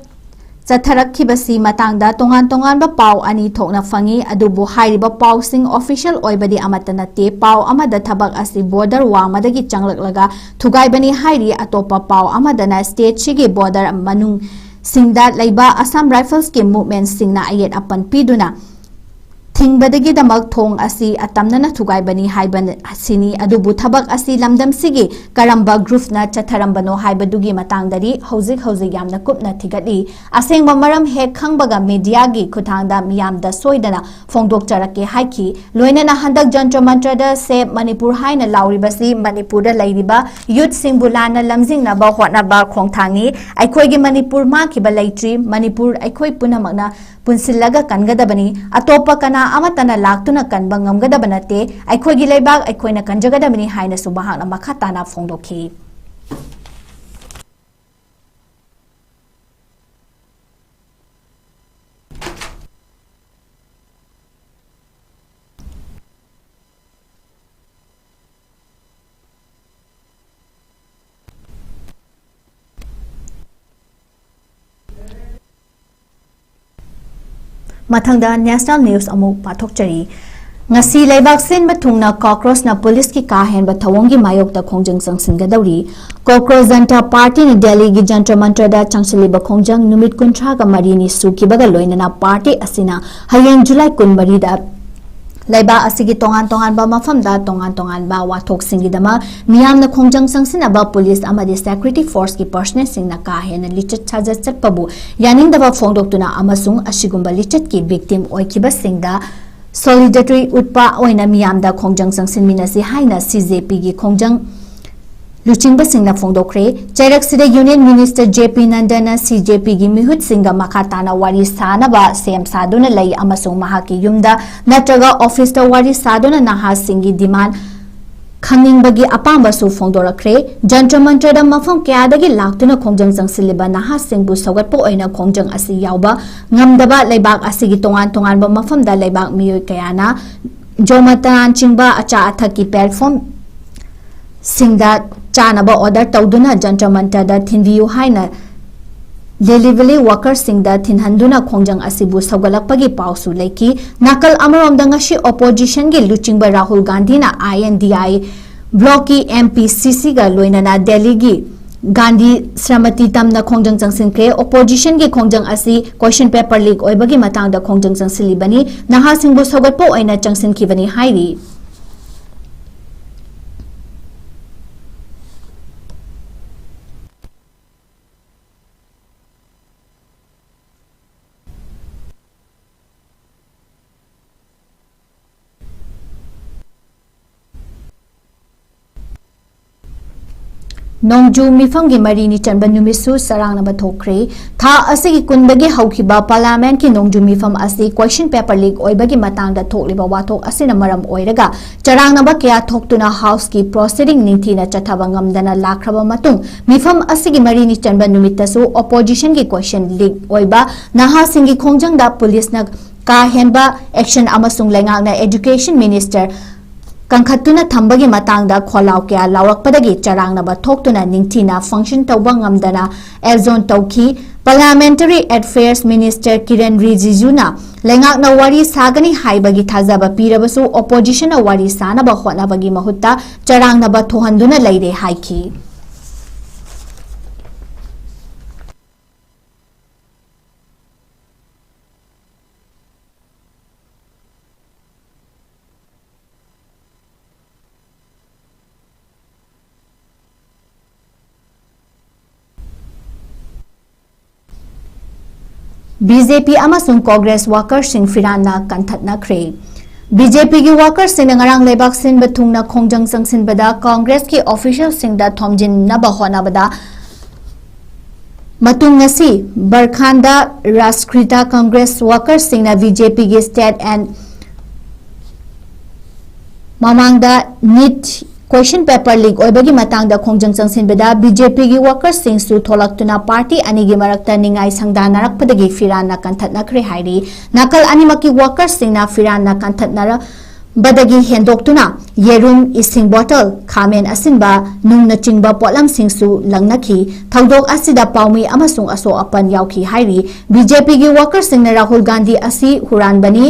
ꯆꯠꯊꯔꯛꯈꯤꯕꯁꯤ ꯃꯇꯥꯡꯗ ꯇꯣꯉꯥꯟ ꯇꯣꯉꯥꯟꯕ ꯄꯥꯎ ꯑꯅꯤ ꯊꯣꯛꯅ ꯐꯪꯏ, ꯑꯗꯨꯕꯨ ꯍꯥꯏꯔꯤꯕ ꯄꯥꯎꯁꯤꯡ ꯑꯣꯐꯤꯁꯤꯌꯦꯜ ꯑꯣꯏꯕꯗꯤ ꯑꯃꯠꯇ ꯅꯠꯇꯦ꯫ ꯄꯥꯎ ꯑꯃꯗ ꯊꯕꯛ ꯑꯁꯤ ꯕꯣꯔꯗꯔ ꯋꯥꯡꯃꯗꯒꯤ ꯆꯪꯂꯛꯂꯒ ꯊꯨꯒꯥꯏꯕꯅꯤ ꯍꯥꯏꯔꯤ, ꯑꯇꯣꯞꯄ ꯄꯥꯎ ꯑꯃꯗꯅ ꯁ꯭ꯇꯦꯠꯁꯤꯒꯤ ꯕꯣꯔꯗꯔ ꯃꯅꯨꯡꯁꯤꯡꯗ ꯂꯩꯕ ꯑꯁꯥꯝ ꯔꯥꯏꯐꯜꯁꯀꯤ ꯃꯨꯚꯃꯦꯟꯠꯁꯤꯡꯅ ꯑꯌꯦꯠ ꯑꯄꯟ ꯄꯤꯗꯨꯅ ꯊꯤꯡꯕꯗꯒꯤꯗꯃꯛ ꯊꯣꯡ ꯑꯁꯤ ꯑꯇꯝꯅꯅ ꯊꯨꯒꯥꯏꯕꯅꯤ ꯍꯥꯏꯕꯁꯤꯅꯤ꯫ ꯑꯗꯨꯕꯨ ꯊꯕꯛ ꯑꯁꯤ ꯂꯝꯗꯝꯁꯤꯒꯤ ꯀꯔꯝꯕ ꯒ꯭ꯔꯨꯞꯅ ꯆꯠꯊꯔꯝꯕꯅꯣ ꯍꯥꯏꯕꯗꯨꯒꯤ ꯃꯇꯥꯡꯗꯗꯤ ꯍꯧꯖꯤꯛ ꯍꯧꯖꯤꯛ ꯌꯥꯝꯅ ꯀꯨꯞꯅ ꯊꯤꯒꯠꯂꯤ꯫ ꯑꯁꯦꯡꯕ ꯃꯔꯝ ꯍꯦꯛ ꯈꯪꯕꯒ ꯃꯤꯗꯤꯌꯥꯒꯤ ꯈꯨꯠꯊꯥꯡꯗ ꯃꯤꯌꯥꯝꯗ ꯁꯣꯏꯗꯅ ꯐꯣꯡꯗꯣꯛꯆꯔꯛꯀꯦ ꯍꯥꯏꯈꯤ꯫ ꯂꯣꯏꯅꯅ ꯍꯟꯗꯛ ꯖꯟꯇ꯭ꯔ ꯃꯟꯇ꯭ꯔꯗ ꯁꯦꯚ ꯃꯅꯤꯄꯨꯔ ꯍꯥꯏꯅ ꯂꯥꯎꯔꯤꯕꯁꯤ ꯃꯅꯤꯄꯨꯔꯗ ꯂꯩꯔꯤꯕ ꯌꯨꯠꯁꯤꯡꯕꯨ ꯂꯥꯟꯅ ꯂꯝꯖꯤꯡꯅꯕ ꯍꯣꯠꯅꯕ ꯈꯣꯡꯊꯥꯡꯅꯤ꯫ ꯑꯩꯈꯣꯏꯒꯤ ꯃꯅꯤꯄꯨꯔ ꯃꯥꯡꯈꯤꯕ ꯂꯩꯇ꯭ꯔꯤ꯫ ꯃꯅꯤꯄꯨꯔ ꯑꯩꯈꯣꯏ ꯄꯨꯝꯅꯃꯛꯅ ꯄꯨꯟꯁꯤꯜꯂꯒ ꯀꯟꯒꯗꯕꯅꯤ꯫ ꯑꯇꯣꯞꯄ ꯀꯅꯥ ꯑꯃꯠꯇꯅ ꯂꯥꯛꯇꯨꯅ ꯀꯟꯕ ꯉꯝꯒꯗꯕ ꯅꯠꯇꯦ꯫ ꯑꯩꯈꯣꯏꯒꯤ ꯂꯩꯕꯥꯛ ꯑꯩꯈꯣꯏꯅ ꯀꯟꯖꯒꯗꯕꯅꯤ ꯍꯥꯏꯅꯁꯨ ꯃꯍꯥꯛꯅ ꯃꯈꯥ ꯇꯥꯅ ꯐꯣꯡꯗꯣꯛꯈꯤ꯫ ꯃꯊꯪꯗ national news ꯑꯃꯨꯛ ꯄꯥꯊꯣꯛꯆꯔꯤ꯫ ꯉꯁꯤ ꯂꯩꯕꯥꯛ ꯁꯤꯟꯕ ꯊꯨꯡꯅ ꯀꯣꯀ꯭ꯔꯣꯁꯅ ꯄꯨꯂꯤꯁꯀꯤ ꯀꯥ ꯍꯦꯟꯕ ꯊꯧꯑꯣꯡꯒꯤ ꯃꯥꯌꯣꯛꯇ ꯈꯣꯡꯖꯪ ꯆꯪꯁꯤꯟꯒꯗꯧꯔꯤ꯫ ꯀꯣꯀ꯭ꯔꯣꯁ ꯖꯟꯇꯥ ꯄꯥꯔꯇꯤꯅ ꯗꯦꯜꯂꯤꯒꯤ ꯖꯟꯇꯔ ꯃꯟꯇꯔꯗ ꯆꯪꯁꯤꯜꯂꯤꯕ ꯈꯣꯡꯖꯪ ꯅꯨꯃꯤꯠ ꯀꯨꯟꯊ꯭ꯔꯥꯒ ꯃꯔꯤꯅꯤ ꯁꯨꯈꯤꯕꯒ ꯂꯣꯏꯅꯅ ꯄꯥꯔꯇꯤ ꯑꯁꯤꯅ ꯍꯌꯦꯡ ꯖꯨꯂꯥꯏ ꯀꯨꯟꯃꯔꯤꯗ ꯂꯩꯕꯥꯛ ꯑꯁꯤꯒꯤ ꯇꯣꯉꯥꯟ ꯇꯣꯉꯥꯟꯕ ꯃꯐꯝꯗ ꯇꯣꯉꯥꯟ ꯇꯣꯉꯥꯟꯕ ꯋꯥꯊꯣꯛꯁꯤꯡꯒꯤꯗꯃꯛ ꯃꯤꯌꯥꯝꯅ ꯈꯣꯡꯖꯪ ꯆꯪꯁꯤꯟꯅꯕ ꯄꯨꯂꯤꯁ ꯑꯃꯗꯤ ꯁꯦꯀ꯭ꯌꯨꯔꯤꯇꯤ ꯐꯣꯔꯁꯀꯤ ꯄꯔꯁꯅꯦꯜꯁꯤꯡꯅ ꯀꯥ ꯍꯦꯟꯅ ꯂꯤꯆꯠ ꯁꯥꯖꯠ ꯆꯠꯄꯕꯨ ꯌꯥꯅꯤꯡꯗꯕ ꯐꯣꯡꯗꯣꯛꯇꯨꯅ ꯑꯃꯁꯨꯡ ꯑꯁꯤꯒꯨꯝꯕ ꯂꯤꯆꯠꯀꯤ ꯚꯤꯛꯇꯤꯝ ꯑꯣꯏꯈꯤꯕꯁꯤꯡꯗ ꯁꯣꯂꯤꯗꯔꯤꯇꯤ ꯎꯠꯄ ꯑꯣꯏꯅ ꯃꯤꯌꯥꯝꯗ ꯈꯣꯡꯖꯪ ꯆꯪꯁꯤꯟꯃꯤꯟꯅꯁꯤ ꯍꯥꯏꯅ ꯁꯤ ꯖꯦ ꯄꯤꯒꯤ ꯈꯣꯡꯖꯪ ꯂꯨꯆꯤꯡꯕꯁꯤꯡꯅ ꯐꯣꯡꯗꯣꯛꯈ꯭ꯔꯦ꯫ ꯆꯩꯔꯛꯁꯤꯗ ꯌꯨꯅꯤꯌꯟ ꯃꯤꯅꯤꯁꯇꯔ ꯖꯦ ꯄꯤ ꯅꯟꯗꯅ ꯁꯤ ꯖꯦ ꯄꯤꯒꯤ ꯃꯤꯍꯨꯠꯁꯤꯡꯒ ꯃꯈꯥ ꯇꯥꯅ ꯋꯥꯔꯤ ꯁꯥꯅꯕ ꯁꯦꯝ ꯁꯥꯗꯨꯅ ꯂꯩ ꯑꯃꯁꯨꯡ ꯃꯍꯥꯛꯀꯤ ꯌꯨꯝꯗ ꯅꯠꯇ꯭ꯔꯒ ꯑꯣꯐꯤꯁꯇ ꯋꯥꯔꯤ ꯁꯥꯗꯨꯅ ꯅꯍꯥꯁꯤꯡꯒꯤ ꯗꯤꯃꯥꯟ ꯈꯪꯅꯤꯡꯕꯒꯤ ꯑꯄꯥꯝꯕꯁꯨ ꯐꯣꯡꯗꯣꯔꯛꯈ꯭ꯔꯦ꯫ ꯖꯟꯇꯔ ꯃꯟꯇꯔꯗ ꯃꯐꯝ ꯀꯌꯥꯗꯒꯤ ꯂꯥꯛꯇꯨꯅ ꯈꯣꯡꯖꯪ ꯆꯪꯁꯤꯜꯂꯤꯕ ꯅꯍꯥꯁꯤꯡꯕꯨ ꯁꯧꯒꯠꯄ ꯑꯣꯏꯅ ꯈꯣꯡꯖꯪ ꯑꯁꯤ ꯌꯥꯎꯕ ꯉꯝꯗꯕ ꯂꯩꯕꯥꯛ ꯑꯁꯤꯒꯤ ꯇꯣꯉꯥꯟ ꯇꯣꯉꯥꯟꯕ ꯃꯐꯝꯗ ꯂꯩꯕꯥꯛ ꯃꯤꯑꯣꯏ ꯀꯌꯥꯅ ꯖꯣꯃꯥꯇꯣꯅꯆꯤꯡꯕ ꯑꯆꯥ ꯑꯊꯛꯀꯤ ꯄ꯭ꯂꯦꯠꯐꯣꯝ ꯁꯤꯡꯗ ꯆꯥꯅꯕ ꯑꯣꯔꯗꯔ ꯇꯧꯗꯨꯅ ꯖꯟꯇꯔ ꯃꯟꯇꯔꯗ ꯊꯤꯟꯕꯤꯌꯨ ꯍꯥꯏꯅ ꯗꯦꯂꯤꯚꯔꯤ ꯋꯥꯀꯔꯁꯤꯡꯗ ꯊꯤꯟꯍꯟꯗꯨꯅ ꯈꯣꯡꯖꯪ ꯑꯁꯤꯕꯨ ꯁꯧꯒꯠꯂꯛꯄꯒꯤ ꯄꯥꯎꯁꯨ ꯂꯩꯈꯤ꯫ ꯅꯥꯀꯜ ꯑꯃꯔꯣꯝꯗ ꯉꯁꯤ ꯑꯣꯄꯣꯖꯤꯁꯟꯒꯤ ꯂꯨꯆꯤꯡꯕ ꯔꯥꯍꯨꯜ ꯒꯥꯟꯙꯤꯅ ꯑꯥꯏ N D I ꯕ꯭ꯂꯣꯛꯀꯤ M P ꯁꯤ ꯁꯤꯒ ꯂꯣꯏꯅꯅ ꯗꯦꯜꯂꯤꯒꯤ ꯒꯥꯟꯙꯤ ꯁ꯭ꯔꯃꯇꯤ ꯇꯝꯅ ꯈꯣꯡꯖꯪ ꯆꯪꯁꯤꯟꯈ꯭ꯔꯦ꯫ ꯑꯣꯄꯣꯖꯤꯁꯟꯒꯤ ꯈꯣꯡꯖꯪ ꯑꯁꯤ ꯀꯣꯏꯁꯟ ꯄꯦꯄꯔ ꯂꯤꯛ ꯑꯣꯏꯕꯒꯤ ꯃꯇꯥꯡꯗ ꯈꯣꯡꯖꯪ ꯆꯪꯁꯤꯜꯂꯤꯕꯅꯤ, ꯅꯍꯥꯁꯤꯡꯕꯨ ꯁꯧꯒꯠꯄ ꯑꯣꯏꯅ ꯆꯪꯁꯤꯟꯈꯤꯕꯅꯤ ꯍꯥꯏꯔꯤ꯫ ꯅꯣꯡꯖꯨ ꯃꯤꯐꯝꯒꯤ ꯃꯔꯤꯅꯤ ꯆꯟꯕ ꯅꯨꯃꯤꯠꯁꯨ ꯆꯔꯥꯡꯅꯕ ꯊꯣꯛꯈ꯭ꯔꯦ꯫ ꯊꯥ ꯑꯁꯤꯒꯤ ꯀꯨꯟꯗꯒꯤ ꯍꯧꯈꯤꯕ ꯄꯥꯔꯂꯤꯌꯥꯃꯦꯟꯠꯀꯤ ꯅꯣꯡꯖꯨ ꯃꯤꯐꯝ ꯑꯁꯤ ꯀꯣꯏꯁꯟ ꯄꯦꯄꯔ ꯂꯤꯛ ꯑꯣꯏꯕꯒꯤ ꯃꯇꯥꯡꯗ ꯊꯣꯛꯂꯤꯕ ꯋꯥꯊꯣꯛ ꯑꯁꯤꯅ ꯃꯔꯝ ꯑꯣꯏꯔꯒ ꯆꯔꯥꯡꯅꯕ ꯀꯌꯥ ꯊꯣꯛꯇꯨꯅ ꯍꯥꯎꯁꯀꯤ ꯄ꯭ꯔꯣꯁꯤꯗꯤꯡ ꯅꯤꯡꯊꯤꯅ ꯆꯠꯊꯕ ꯉꯝꯗꯅ ꯂꯥꯛꯈ꯭ꯔꯕ ꯃꯇꯨꯡ, ꯃꯤꯐꯝ ꯑꯁꯤꯒꯤ ꯃꯔꯤꯅꯤ ꯆꯟꯕ ꯅꯨꯃꯤꯠꯇꯁꯨ ꯑꯣꯄꯣꯖꯤꯁꯟꯒꯤ ꯀꯣꯏꯁꯟ ꯂꯤꯛ ꯑꯣꯏꯕ ꯅꯍꯥꯁꯤꯡꯒꯤ ꯈꯣꯡꯖꯪꯗ ꯄꯨꯂꯤꯁꯅ ꯀꯥ ꯍꯦꯟꯕ ꯑꯦꯛꯁꯟ ꯑꯃꯁꯨꯡ ꯂꯩꯉꯥꯛꯅ ꯑꯦꯖꯨꯀꯦꯁꯟ ꯃꯤꯅꯤꯁꯇꯔ ꯀꯟꯈꯠꯇꯨꯅ ꯊꯝꯕꯒꯤ ꯃꯇꯥꯡꯗ ꯈꯣꯜꯂꯥꯎ ꯀꯌꯥ ꯂꯥꯎꯔꯛꯄꯗꯒꯤ ꯆꯔꯥꯡꯅꯕ ꯊꯣꯛꯇꯨꯅ ꯅꯤꯡꯊꯤꯅ function ꯇꯧꯕ ꯉꯝꯗꯅ ꯑꯦꯕꯖꯣꯟ ꯇꯧꯈꯤ꯫ Parliamentary Affairs Minister ꯀꯤꯔꯟ ꯔꯤꯖꯤꯖꯨꯅ ꯂꯩꯉꯥꯛꯅ ꯋꯥꯔꯤ ꯁꯥꯒꯅꯤ ꯍꯥꯏꯕꯒꯤ ꯊꯥꯖꯕ ꯄꯤꯔꯕꯁꯨ oppositionꯅ ꯋꯥꯔꯤ ꯁꯥꯅꯕ ꯍꯣꯠꯅꯕꯒꯤ ꯃꯍꯨꯠꯇ ꯆꯔꯥꯡꯅꯕ ꯊꯣꯛꯍꯟꯗꯨꯅ ꯂꯩꯔꯦ ꯍꯥꯏꯈꯤ꯫ ꯕꯤ ꯖꯦ ꯄꯤ ꯑꯃꯁꯨꯡ ꯀꯣꯡꯒ꯭ꯔꯦꯁ ꯋꯥꯀꯔꯁꯤꯡ ꯐꯤꯔꯥꯟꯅ ꯀꯟꯊꯠꯅꯈ꯭ꯔꯦ꯫ ꯕꯤ ꯖꯦ ꯄꯤꯒꯤ ꯋꯥꯀꯔꯁꯤꯡꯅ ꯉꯔꯥꯡ ꯂꯩꯕꯥꯛ ꯁꯤꯟꯕ ꯊꯨꯡꯅ ꯈꯣꯡꯖꯪ ꯆꯪꯁꯤꯟꯕꯗ ꯀꯣꯡꯒ꯭ꯔꯦꯁꯀꯤ ꯑꯣꯐꯤꯁꯤꯌꯦꯜꯁꯤꯡꯗ ꯊꯣꯝꯖꯤꯟꯅꯕ ꯍꯣꯠꯅꯕꯗ ꯃꯇꯨꯡ ꯉꯁꯤ ꯕꯔꯈꯥꯟꯗ ꯔꯥꯁꯀ꯭ꯔꯤꯇꯥ ꯀꯣꯡꯒ꯭ꯔꯦꯁ ꯋꯥꯀꯔꯁꯤꯡꯅ ꯕꯤ ꯖꯦ ꯄꯤꯒꯤ state and ꯃꯃꯥꯡꯗ NEET question paper leak ꯑꯣꯏꯕꯒꯤ ꯃꯇꯥꯡꯗ ꯈꯣꯡꯖꯪ ꯆꯪꯁꯤꯟꯕꯗ ꯕꯤ ꯖꯦ ꯄꯤꯒꯤ ꯋꯥꯀꯔꯁꯤꯡꯁꯨ ꯊꯣꯛꯂꯛꯇꯨꯅ ꯄꯥꯔꯇꯤ ꯑꯅꯤꯒꯤ ꯃꯔꯛꯇ ꯅꯤꯡꯉꯥꯏ ꯁꯪꯗꯥꯅꯔꯛꯄꯗꯒꯤ ꯐꯤꯔꯥꯟꯅ ꯀꯟꯊꯠꯅꯈ꯭ꯔꯦ ꯍꯥꯏꯔꯤ꯫ ꯅꯥꯀꯜ ꯑꯅꯤꯃꯛꯀꯤ ꯋꯥꯀꯔꯁꯤꯡꯅ ꯐꯤꯔꯥꯟꯅ ꯀꯟꯊꯠꯅꯔ ꯕꯗꯒꯤ ꯍꯦꯟꯗꯣꯛꯇꯨꯅ ꯌꯦꯔꯨꯝ, ꯏꯁꯤꯡ ꯕꯣꯇꯜ, ꯈꯥꯃꯦꯟ ꯑꯁꯤꯟꯕ, ꯅꯨꯡꯅꯆꯤꯡꯕ ꯄꯣꯠꯂꯝꯁꯤꯡꯁꯨ ꯂꯪꯅꯈꯤ꯫ ꯊꯧꯗꯣꯛ ꯑꯁꯤꯗ ꯄꯥꯎꯃꯤ ꯑꯃꯁꯨꯡ ꯑꯁꯣꯛ ꯑꯄꯟ ꯌꯥꯎꯈꯤ ꯍꯥꯏꯔꯤ꯫ ꯕꯤ ꯖꯦ ꯄꯤꯒꯤ ꯋꯥꯀꯔꯁꯤꯡꯅ ꯔꯥꯍꯨꯜ ꯒꯥꯟꯙꯤ ꯑꯁꯤ ꯍꯨꯔꯥꯟꯕꯅꯤ,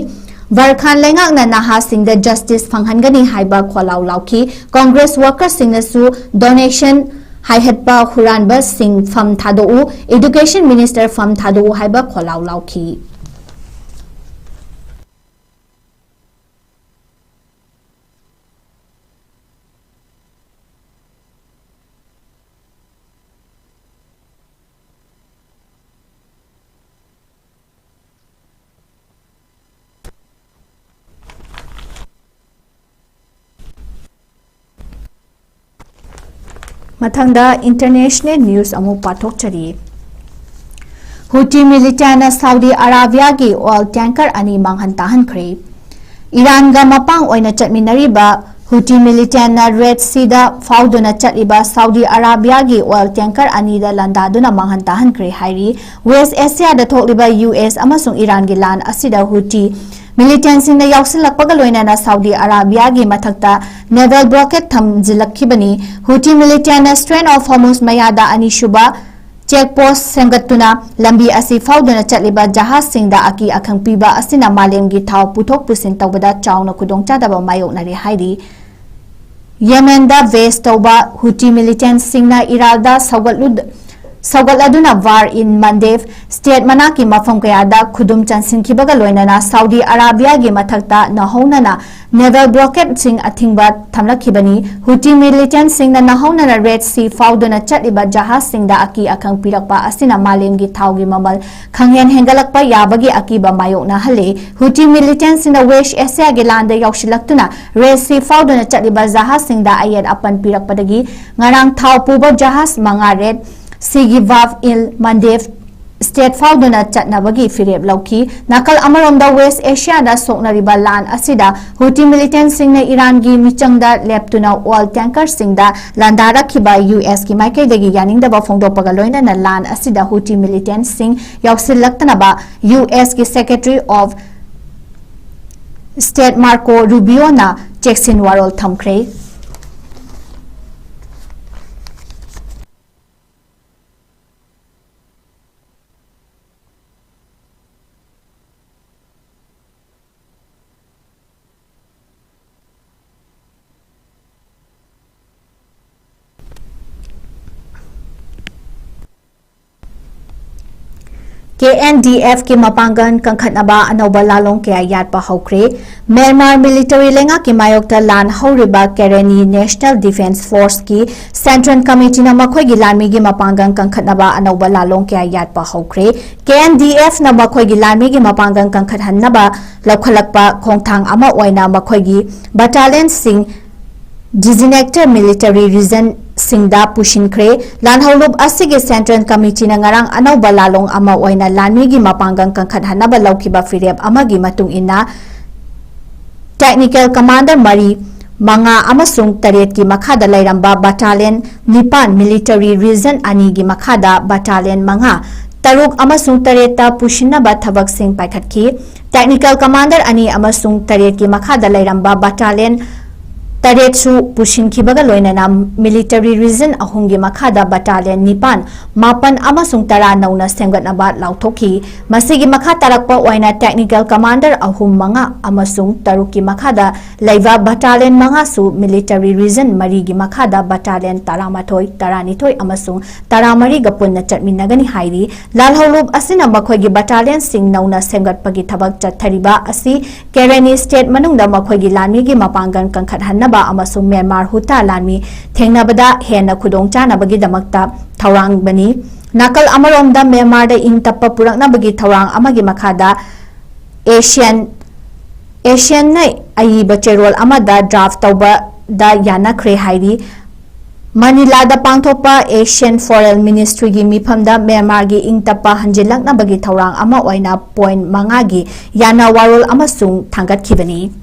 ꯕꯔꯈꯥꯟ ꯂꯩꯉꯥꯛꯅ ꯅꯍꯥꯁꯤꯡꯗ justice ꯐꯪꯍꯟꯒꯅꯤ ꯍꯥꯏꯕ ꯈꯣꯜꯂꯥꯎ ꯂꯥꯎꯈꯤ꯫ ꯀꯣꯡꯒ꯭ꯔꯦꯁ ꯋꯥꯀꯔꯁꯤꯡꯅꯁꯨ donation ꯍꯥꯏꯍꯠꯄ ꯍꯨꯔꯥꯟꯕꯁꯤꯡ ꯐꯝ ꯊꯥꯗꯣꯛꯎ, education minister ꯐꯝ ꯊꯥꯗꯣꯛꯎ ꯍꯥꯏꯕ ꯈꯣꯜꯂꯥꯎ ꯂꯥꯎꯈꯤ꯫ ꯃꯊꯪꯗ international news ꯑꯃꯨꯛ ꯄꯥꯊꯣꯛꯆꯔꯤ꯫ ꯍꯨꯇꯤ militantꯅ ꯁꯥꯎꯗꯤ ꯑꯔꯥꯕꯤꯌꯥꯒꯤ oil tanker ꯑꯅꯤ ꯃꯥꯡꯍꯟ ꯇꯥꯍꯟꯈ꯭ꯔꯦ꯫ ꯏꯔꯥꯟꯒ ꯃꯄꯥꯡ ꯑꯣꯏꯅ ꯆꯠꯃꯤꯟꯅꯔꯤꯕ ꯍꯨꯇꯤ militantꯅ Red Seaꯗ ꯐꯥꯎꯗꯨꯅ ꯆꯠꯂꯤꯕ ꯁꯥꯎꯗꯤ ꯑꯔꯥꯕꯤꯌꯥꯒꯤ oil tanker ꯑꯅꯤꯗ ꯂꯥꯟꯗꯥꯗꯨꯅ ꯃꯥꯡꯍꯟ ꯇꯥꯍꯟꯈ꯭ꯔꯦ ꯍꯥꯏꯔꯤ꯫ West Asiaꯗ ꯊꯣꯛꯂꯤꯕ ꯌꯨ ꯑꯦꯁ ꯑꯃꯁꯨꯡ ꯏꯔꯥꯟꯒꯤ ꯂꯥꯟ ꯑꯁꯤꯗ ꯍꯨꯇꯤ Militantꯁꯤꯡꯅ ꯌꯥꯎꯁꯤꯜꯂꯛꯄꯒ ꯂꯣꯏꯅꯅ ꯁꯥꯎꯗꯤ ꯑꯔꯥꯕꯤꯌꯥꯒꯤ ꯃꯊꯛꯇ naval blockade ꯊꯝꯖꯤꯜꯂꯛꯈꯤꯕꯅꯤ꯫ ꯍꯨꯇꯤ militantꯅ Strait of Hormuz ꯃꯌꯥꯗ ꯑꯅꯤꯁꯨꯕ check post ꯁꯦꯝꯒꯠꯇꯨꯅ ꯂꯝꯕꯤ ꯑꯁꯤ ꯐꯥꯎꯗꯨꯅ ꯆꯠꯂꯤꯕ ꯖꯍꯥꯖꯁꯤꯡꯗ ꯑꯀꯤ ꯑꯈꯪ ꯄꯤꯕ ꯑꯁꯤꯅ ꯃꯥꯂꯦꯝꯒꯤ ꯊꯥꯎ ꯄꯨꯊꯣꯛ ꯄꯨꯁꯤꯟ ꯇꯧꯕꯗ ꯆꯥꯎꯅ ꯈꯨꯗꯣꯡꯆꯥꯗꯕ ꯃꯥꯌꯣꯛꯅꯔꯦ ꯍꯥꯏꯔꯤ꯫ ꯌꯦꯃꯦꯟꯗ base ꯇꯧꯕ ꯍꯨꯇꯤ militantꯁꯤꯡꯅ ꯏꯔꯥꯜꯗ ꯁꯧꯒꯠꯂꯨ-, ꯁꯧꯒꯠꯂꯗꯨꯅ Bab el Mandeb state ꯃꯅꯥꯛꯀꯤ ꯃꯐꯝ ꯀꯌꯥꯗ ꯈꯨꯗꯨꯝ ꯆꯟꯁꯤꯟꯈꯤꯕꯒ ꯂꯣꯏꯅꯅ ꯁꯥꯎꯗꯤ ꯑꯔꯥꯕꯤꯌꯥꯒꯤ ꯃꯊꯛꯇ ꯅꯧꯍꯧꯅꯅ naval blockadeꯁꯤꯡ ꯑꯊꯤꯡꯕ ꯊꯝꯂꯛꯈꯤꯕꯅꯤ꯫ ꯍꯨꯇꯤ militantꯁꯤꯡꯅ ꯅꯧꯍꯧꯅꯅ Red Sea ꯐꯥꯎꯗꯨꯅ ꯆꯠꯂꯤꯕ ꯖꯍꯥꯖꯁꯤꯡꯗ ꯑꯀꯤ ꯑꯈꯪ ꯄꯤꯔꯛꯄ ꯑꯁꯤꯅ ꯃꯥꯂꯦꯝꯒꯤ ꯊꯥꯎꯒꯤ ꯃꯃꯜ ꯈꯪꯍꯦꯟ ꯍꯦꯟꯒꯠꯂꯛꯄ ꯌꯥꯕꯒꯤ ꯑꯀꯤꯕ ꯃꯥꯌꯣꯛꯅꯍꯜꯂꯤ꯫ ꯍꯨꯇꯤ militantꯁꯤꯡꯅ West Asiaꯒꯤ ꯂꯥꯟꯗ ꯌꯥꯎꯁꯤꯜꯂꯛꯇꯨꯅ Red Sea ꯐꯥꯎꯗꯨꯅ ꯆꯠꯂꯤꯕ ꯖꯍꯥꯖꯁꯤꯡꯗ ꯑꯌꯦꯠ ꯑꯄꯟ ꯄꯤꯔꯛꯄꯗꯒꯤ ꯉꯔꯥꯡ ꯊꯥꯎ ꯄꯨꯕ ꯖꯍꯥꯖ ꯃꯉꯥ Red Seaꯒꯤ Bab el Mandeb state ꯐꯥꯎꯗꯨꯅ ꯆꯠꯅꯕꯒꯤ ꯐꯤꯔꯦꯞ ꯂꯧꯈꯤ꯫ ꯅꯥꯀꯜ ꯑꯃꯔꯣꯝꯗ, West Asiaꯗ ꯁꯣꯛꯅꯔꯤꯕ ꯂꯥꯟ ꯑꯁꯤꯗ ꯍꯨꯇꯤ militantꯁꯤꯡꯅ ꯏꯔꯥꯟꯒꯤ ꯃꯤꯆꯪꯗ ꯂꯦꯞꯇꯨꯅ oil tankerꯁꯤꯡꯗ ꯂꯥꯟꯗꯥꯔꯛꯈꯤꯕ USꯀꯤ ꯃꯥꯏꯀꯩꯗꯒꯤ ꯌꯥꯅꯤꯡꯗꯕ ꯐꯣꯡꯗꯣꯛꯄꯒ ꯂꯣꯏꯅꯅ ꯂꯥꯟ ꯑꯁꯤꯗ ꯍꯨꯇꯤ militantꯁꯤꯡ ꯌꯥꯎꯁꯤꯜꯂꯛꯇꯅꯕ USꯀꯤ Secretary of State Marco Rubioꯅ ꯆꯦꯛꯁꯤꯟ ꯋꯥꯔꯣꯜ ꯊꯝꯈ꯭ꯔꯦ꯫ KNDFꯀꯤ ꯃꯄꯥꯡꯒꯜ ꯀꯟꯈꯠꯅꯕ ꯑꯅꯧꯕ ꯂꯥꯂꯣꯡ ꯀꯌꯥ ꯌꯥꯠꯄ ꯍꯧꯈ꯭ꯔꯦ꯫ ꯃ꯭ꯌꯥꯟꯃꯥꯔ military ꯂꯩꯉꯥꯛꯀꯤ ꯃꯥꯌꯣꯛꯇ ꯂꯥꯟ ꯍꯧꯔꯤꯕ Karenni National Defence Forceꯀꯤ Central Committeeꯅ ꯃꯈꯣꯏꯒꯤ ꯂꯥꯟꯃꯤꯒꯤ ꯃꯄꯥꯡꯒꯜ ꯀꯟꯈꯠꯅꯕ ꯑꯅꯧꯕ ꯂꯥꯂꯣꯡ ꯀꯌꯥ ꯌꯥꯠꯄ ꯍꯧꯈ꯭ꯔꯦ꯫ KNDFꯅ ꯃꯈꯣꯏꯒꯤ ꯂꯥꯟꯃꯤꯒꯤ ꯃꯄꯥꯡꯒꯜ ꯀꯟꯈꯠꯍꯟꯅꯕ ꯂꯧꯈꯠꯂꯛꯄ ꯈꯣꯡꯊꯥꯡ ꯑꯃ ꯑꯣꯏꯅ ꯃꯈꯣꯏꯒꯤ battalionꯁꯤꯡ designated military regionꯁꯤꯡꯗ ꯄꯨꯁꯤꯟꯈ꯭ꯔꯦ꯫ ꯂꯥꯟꯍꯧꯂꯨꯞ ꯑꯁꯤꯒꯤ Central Committeeꯅ ꯉꯔꯥꯡ ꯑꯅꯧꯕ ꯂꯥꯂꯣꯡ ꯑꯃ ꯑꯣꯏꯅ ꯂꯥꯟꯃꯤꯒꯤ ꯃꯄꯥꯡꯒꯜ ꯀꯟꯈꯠꯍꯟꯅꯕ ꯂꯧꯈꯤꯕ ꯐꯤꯔꯦꯞ ꯑꯃꯒꯤ ꯃꯇꯨꯡ ꯏꯟꯅ, technical commander ꯃꯔꯤ, ꯃꯉꯥ ꯑꯃꯁꯨꯡ ꯇꯔꯦꯠꯀꯤ ꯃꯈꯥꯗ ꯂꯩꯔꯝꯕ battalion ꯅꯤꯄꯥꯟ military region ꯑꯅꯤꯒꯤ ꯃꯈꯥꯗ battalion ꯃꯉꯥ, ꯇꯔꯨꯛ ꯑꯃꯁꯨꯡ ꯇꯔꯦꯠꯇ ꯄꯨꯁꯤꯟꯅꯕ ꯊꯕꯛꯁꯤꯡ ꯄꯥꯏꯈꯠꯈꯤ꯫ Technical Commander ꯑꯅꯤ ꯑꯃꯁꯨꯡ ꯇꯔꯦꯠꯀꯤ ꯃꯈꯥꯗ ꯂꯩꯔꯝꯕ Battalion ꯇꯔꯦꯠꯁꯨ ꯄꯨꯁꯤꯟꯈꯤꯕꯒ ꯂꯣꯏꯅꯅ Military Region ꯑꯍꯨꯝꯒꯤ ꯃꯈꯥꯗ Battalion ꯅꯤꯄꯥꯟ, ꯃꯥꯄꯟ ꯑꯃꯁꯨꯡ ꯇꯔꯥ ꯅꯧꯅ ꯁꯦꯝꯒꯠꯅꯕ ꯂꯥꯎꯊꯣꯛꯈꯤ꯫ ꯃꯁꯤꯒꯤ ꯃꯈꯥ ꯇꯥꯔꯛꯄ ꯑꯣꯏꯅ Technical Commander ꯑꯍꯨꯝ, ꯃꯉꯥ ꯑꯃꯁꯨꯡ ꯇꯔꯨꯛꯀꯤ ꯃꯈꯥꯗ ꯂꯩꯕ Battalion ꯃꯉꯥꯁꯨ Military Region ꯃꯔꯤꯒꯤ ꯃꯈꯥꯗ Battalion ꯇꯔꯥꯃꯥꯊꯣꯏ, ꯇꯔꯥꯅꯤꯊꯣꯏ ꯑꯃꯁꯨꯡ ꯇꯔꯥꯃꯔꯤꯒ ꯄꯨꯟꯅ ꯆꯠꯃꯤꯟꯅꯒꯅꯤ ꯍꯥꯏꯔꯤ꯫ ꯂꯥꯜꯍꯧꯂꯨꯞ ꯑꯁꯤꯅ ꯃꯈꯣꯏꯒꯤ Battalionꯁꯤꯡ ꯅꯧꯅ ꯁꯦꯝꯒꯠꯄꯒꯤ ꯊꯕꯛ ꯆꯠꯊꯔꯤꯕ ꯑꯁꯤ Karenni State ꯃꯅꯨꯡꯗ ꯃꯈꯣꯏꯒꯤ ꯂꯥꯟꯃꯤꯒꯤ ꯃꯄꯥꯡꯒꯜ ꯀꯟꯈꯠꯍꯟꯅꯕ ꯑꯃꯁꯨꯡ Myanmar Junta ꯂꯥꯟꯃꯤ ꯊꯦꯡꯅꯕꯗ ꯍꯦꯟꯅ ꯈꯨꯗꯣꯡꯆꯥꯅꯕꯒꯤꯗꯃꯛꯇ ꯊꯧꯔꯥꯡꯕꯅꯤ꯫ ꯅꯥꯀꯜ ꯑꯃꯔꯣꯝꯗ Myanmarꯗ ꯏꯪ ꯇꯞꯄ ꯄꯨꯔꯛꯅꯕꯒꯤ ꯊꯧꯔꯥꯡ ꯑꯃꯒꯤ ꯃꯈꯥꯗ Asian Asianꯅ ꯑꯏꯕ ꯆꯦꯔꯣꯜ ꯑꯃꯗ draft ꯇꯧꯕꯗ ꯌꯥꯅꯈ꯭ꯔꯦ ꯍꯥꯏꯔꯤ꯫ Manilada ꯄꯥꯡꯊꯣꯛꯄ Asian Foreign Ministryꯒꯤ ꯃꯤꯐꯝꯗ Myanmarꯒꯤ ꯏꯪ ꯇꯞꯄ ꯍꯟꯖꯤꯜꯂꯛꯅꯕꯒꯤ ꯊꯧꯔꯥꯡ ꯑꯃ ꯑꯣꯏꯅ point ꯃꯉꯥꯒꯤ ꯌꯥꯅ ꯋꯥꯔꯣꯜ ꯑꯃꯁꯨꯡ ꯊꯥꯡꯒꯠꯈꯤꯕꯅꯤ꯫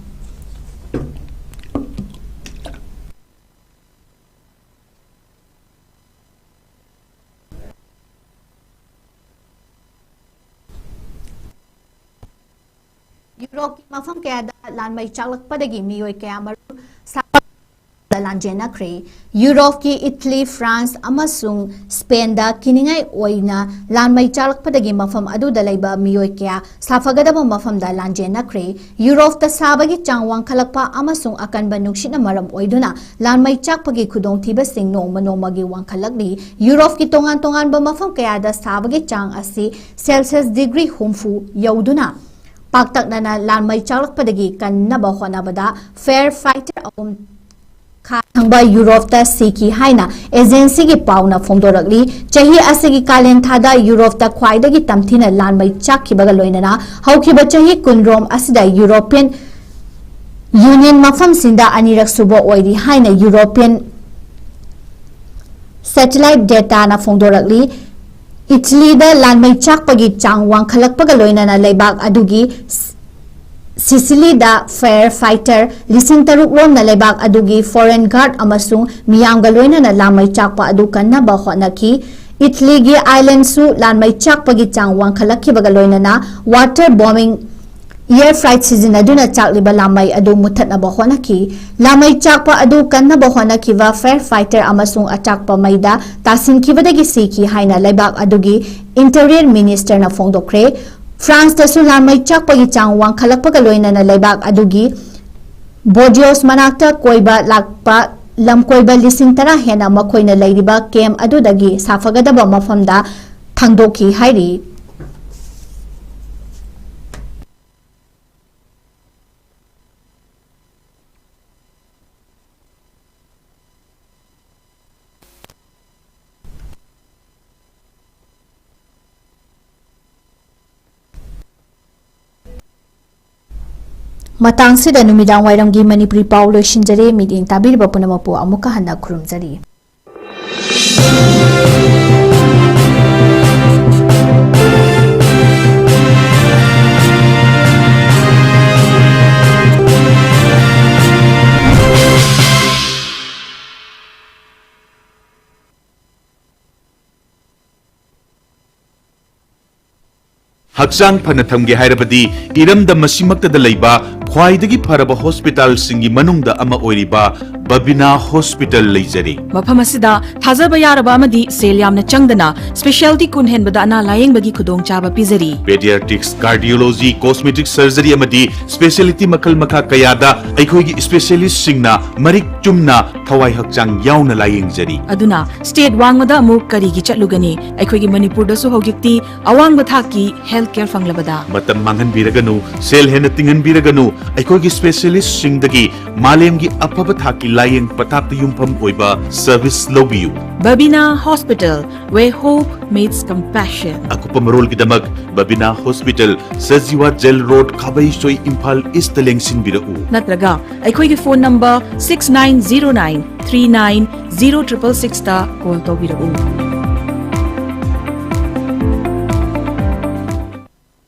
ꯌꯨꯔꯣꯞꯀꯤ ꯃꯐꯝ ꯀꯌꯥꯗ ꯂꯥꯟꯃꯩ ꯆꯥꯛꯂꯛꯄꯗꯒꯤ ꯃꯤꯑꯣꯏ ꯀꯌꯥ ꯃꯔꯨꯝ ꯁꯥꯐꯒꯗꯕ ꯃꯐꯝꯗ ꯂꯥꯟꯖꯦꯟꯅꯈ꯭ꯔꯦ꯫ ꯌꯨꯔꯣꯞꯀꯤ ꯏꯇꯂꯤ, ꯐ꯭ꯔꯥꯟꯁ ꯑꯃꯁꯨꯡ ꯁ꯭ꯄꯦꯟꯗ ꯀꯤꯅꯤꯡꯉꯥꯏ ꯑꯣꯏꯅ ꯂꯥꯟꯃꯩ ꯆꯥꯛꯂꯛꯄꯗꯒꯤ ꯃꯐꯝ ꯑꯗꯨꯗ ꯂꯩꯕ ꯃꯤꯑꯣꯏ ꯀꯌꯥ ꯁꯥꯐꯒꯗꯕ ꯃꯐꯝꯗ ꯂꯥꯟꯖꯦꯟꯅꯈ꯭ꯔꯦ꯫ ꯌꯨꯔꯣꯞꯇ ꯁꯥꯕꯒꯤ ꯆꯥꯡ ꯋꯥꯡꯈꯠꯂꯛꯄ ꯑꯃꯁꯨꯡ ꯑꯀꯟꯕ ꯅꯨꯡꯁꯤꯠꯅ ꯃꯔꯝ ꯑꯣꯏꯗꯨꯅ ꯂꯥꯟꯃꯩ ꯆꯥꯛꯄꯒꯤ ꯈꯨꯗꯣꯡꯊꯤꯕꯁꯤꯡ ꯅꯣꯡꯃ ꯅꯣꯡꯃꯒꯤ ꯋꯥꯡꯈꯠꯂꯛꯂꯤ꯫ ꯌꯨꯔꯣꯞꯀꯤ ꯇꯣꯉꯥꯟ ꯇꯣꯉꯥꯟꯕ ꯃꯐꯝ ꯀꯌꯥꯗ ꯁꯥꯕꯒꯤ ꯆꯥꯡ ꯑꯁꯤ Celsius degree ꯍꯨꯝꯐꯨ ꯌꯧꯗꯨꯅ ꯄꯥꯛꯇꯛꯅꯅ ꯂꯥꯟꯃꯩ ꯆꯥꯛꯂꯛꯄꯗꯒꯤ ꯀꯟꯅꯕ ꯍꯣꯠꯅꯕꯗ fire fighter ꯑꯍꯨꯝ ꯈꯥ ꯊꯪꯕ ꯌꯨꯔꯣꯞꯇ ꯁꯤꯈꯤ ꯍꯥꯏꯅ agencyꯒꯤ ꯄꯥꯎꯅ ꯐꯣꯡꯗꯣꯔꯛꯂꯤ꯫ ꯆꯍꯤ ꯑꯁꯤꯒꯤ ꯀꯥꯂꯦꯟ ꯊꯥꯗ ꯌꯨꯔꯣꯞꯇ ꯈ꯭ꯋꯥꯏꯗꯒꯤ ꯇꯝꯊꯤꯅ ꯂꯥꯟꯃꯩ ꯆꯥꯛꯈꯤꯕꯒ ꯂꯣꯏꯅꯅ ꯍꯧꯈꯤꯕ ꯆꯍꯤ ꯀꯨꯟꯔꯣꯝ ꯑꯁꯤꯗ European Union ꯃꯐꯝꯁꯤꯡꯗ ꯑꯅꯤꯔꯛ ꯁꯨꯕ ꯑꯣꯏꯔꯤ ꯍꯥꯏꯅ European satellite dataꯅ ꯐꯣꯡꯗꯣꯔꯛꯂꯤ꯫ ꯏꯇꯂꯤꯗ ꯂꯥꯟꯃꯩ ꯆꯥꯛꯄꯒꯤ ꯆꯥꯡ ꯋꯥꯡꯈꯠꯂꯛꯄꯒ ꯂꯣꯏꯅꯅ ꯂꯩꯕꯥꯛ ꯑꯗꯨꯒꯤ ꯁꯤꯁꯤꯂꯤꯗ fire fighter ꯂꯤꯁꯤꯡ ꯇꯔꯨꯛ ꯔꯣꯝꯅ ꯂꯩꯕꯥꯛ ꯑꯗꯨꯒꯤ foreign guard ꯑꯃꯁꯨꯡ ꯃꯤꯌꯥꯝꯒ ꯂꯣꯏꯅꯅ ꯂꯥꯟꯃꯩ ꯆꯥꯛꯄ ꯑꯗꯨ ꯀꯟꯅꯕ ꯍꯣꯠꯅꯈꯤ꯫ ꯏꯠꯂꯤꯒꯤ ꯑꯥꯏꯂꯦꯟꯁꯨ ꯂꯥꯟꯃꯩ ꯆꯥꯛꯄꯒꯤ ꯆꯥꯡ ꯋꯥꯡꯈꯠꯂꯛꯈꯤꯕꯒ ꯂꯣꯏꯅꯅ water bombing air freight ꯁꯤꯖꯤꯟꯅꯗꯨꯅ ꯆꯥꯛꯂꯤꯕ ꯂꯥꯟꯃꯩ ꯑꯗꯨ ꯃꯨꯠꯊꯠꯅꯕ ꯍꯣꯠꯅꯈꯤ꯫ ꯂꯥꯟꯃꯩ ꯆꯥꯛꯄ ꯑꯗꯨ ꯀꯟꯅꯕ ꯍꯣꯠꯅꯈꯤꯕ fire fighter ꯑꯃꯁꯨꯡ ꯑꯆꯥꯛꯄ ꯃꯩꯗ ꯇꯥꯁꯤꯟꯈꯤꯕꯗꯒꯤ ꯁꯤꯈꯤ ꯍꯥꯏꯅ ꯂꯩꯕꯥꯛ ꯑꯗꯨꯒꯤ interior minister ꯅ ꯐꯣꯡꯗꯣꯛꯈ꯭ꯔꯦ꯫ ꯐ꯭ꯔꯥꯟꯁꯇꯁꯨ ꯂꯥꯟꯃꯩ ꯆꯥꯛꯄꯒꯤ ꯆꯥꯡ ꯋꯥꯡꯈꯠꯂꯛꯄꯒ ꯂꯣꯏꯅꯅ ꯂꯩꯕꯥꯛ ꯑꯗꯨꯒꯤ ꯕꯣꯔꯗꯤꯌꯣꯁ ꯃꯅꯥꯛꯇ ꯀꯣꯏꯕ ꯂꯥꯛꯄ ꯂꯝꯀꯣꯏꯕ ꯂꯤꯁꯤꯡ ꯇꯔꯥ ꯍꯦꯟꯅ ꯃꯈꯣꯏꯅ ꯂꯩꯔꯤꯕ ꯀꯦꯝꯞ ꯑꯗꯨꯗꯒꯤ ꯁꯥꯐꯒꯗꯕ ꯃꯐꯝꯗ ꯊꯥꯡꯗꯣꯛꯈꯤ ꯍꯥꯏꯔꯤ꯫ ꯃꯇꯥꯡꯁꯤꯗ ꯅꯨꯃꯤꯗꯥꯡ ꯋꯥꯏꯔꯝꯒꯤ ꯃꯅꯤꯄꯨꯔꯤ ꯄꯥꯎ ꯂꯣꯏꯁꯤꯟꯖꯔꯦ꯫ ꯃꯤꯠꯌꯦꯡ ꯇꯥꯕꯤꯔꯤꯕ ꯄꯨꯝꯅꯃꯛꯄꯨ ꯑꯃꯨꯛꯀ ꯍꯟꯅ ꯈꯨꯔꯨꯝꯖꯔꯤ꯫ ꯍꯛꯆꯥꯡ ꯐꯅ ꯊꯝꯒꯦ ꯍꯥꯏꯔꯕꯗꯤ ꯏꯔꯝꯗꯝ ꯑꯁꯤꯃꯛꯇꯗ ꯂꯩꯕ ꯈ꯭ꯋꯥꯏꯗꯒꯤ ꯐꯔꯕ ꯍꯣꯁꯄꯤꯇꯥꯜꯁꯤꯡꯒꯤ ꯃꯅꯨꯡꯗ ꯑꯃ ꯑꯣꯏꯔꯤꯕ ꯕꯕꯤꯅꯥ ꯍꯣꯁꯄꯤꯇꯥꯜ ꯂꯩꯖꯔꯤ꯫ ꯃꯐꯝ ꯑꯁꯤꯗ ꯊꯥꯖꯕ ꯌꯥꯔꯕ ꯑꯃꯗꯤ ꯁꯦꯜ ꯌꯥꯝꯅ ꯆꯪꯗꯅ specialty ꯀꯨꯟ ꯍꯦꯟꯕꯗ ꯑꯅꯥ ꯂꯥꯌꯦꯡꯕꯒꯤ ꯈꯨꯗꯣꯡꯆꯥꯕ ꯄꯤꯖꯔꯤ꯫ Pediatrics, cardiology, cosmetic surgery ꯑꯃꯗꯤ specialty ꯃꯈꯜ ꯃꯈꯥ ꯀꯌꯥꯗ ꯑꯩꯈꯣꯏꯒꯤ specialistꯁꯤꯡꯅ ꯃꯔꯤꯛ ꯆꯨꯝꯅ ꯊꯋꯥꯏ ꯍꯛꯆꯥꯡ ꯌꯥꯎꯅ ꯂꯥꯌꯦꯡꯖꯔꯤ꯫ ꯑꯗꯨꯅ state ꯋꯥꯡꯃꯗ ꯑꯃꯨꯛ ꯀꯔꯤꯒꯤ ꯆꯠꯂꯨꯒꯅꯤ? ꯑꯩꯈꯣꯏꯒꯤ ꯃꯅꯤꯄꯨꯔꯗꯁꯨ ꯍꯧꯖꯤꯛꯇꯤ ꯑꯋꯥꯡꯕ ꯊꯥꯛꯀꯤ health care ꯐꯪꯂꯕꯗ꯫ ꯃꯇꯝ ꯃꯥꯡꯍꯟꯕꯤꯔꯒꯅꯨ, ꯁꯦꯜ ꯍꯦꯟꯅ ꯇꯤꯡꯍꯟꯕꯤꯔꯒꯅꯨ, ꯑꯩꯈꯣꯏꯒꯤ specialistꯁꯤꯡꯗꯒꯤ ꯃꯥꯂꯦꯝꯒꯤ ꯑꯐꯕ ꯊꯥꯛꯀꯤ ꯂꯥꯌꯦꯡ ꯄꯊꯥꯞꯇ ꯌꯨꯝꯐꯝ ꯑꯣꯏꯕ service ꯂꯧꯕꯤꯌꯨ꯫ Babina Hospital, where hope meets compassion. ꯑꯀꯨꯞꯄ ꯃꯔꯣꯜꯒꯤꯗꯃꯛ Babina hospital, Sajiwa jail road, Khabeisoi, Imphal east ꯂꯦꯡꯁꯤꯟꯕꯤꯔꯛꯎ꯫ ꯅꯠꯇ꯭ꯔꯒ ꯑꯩꯈꯣꯏꯒꯤ phone number six nine zero nine three nine zero triple sixꯇ call ꯇꯧꯕꯤꯔꯛꯎ꯫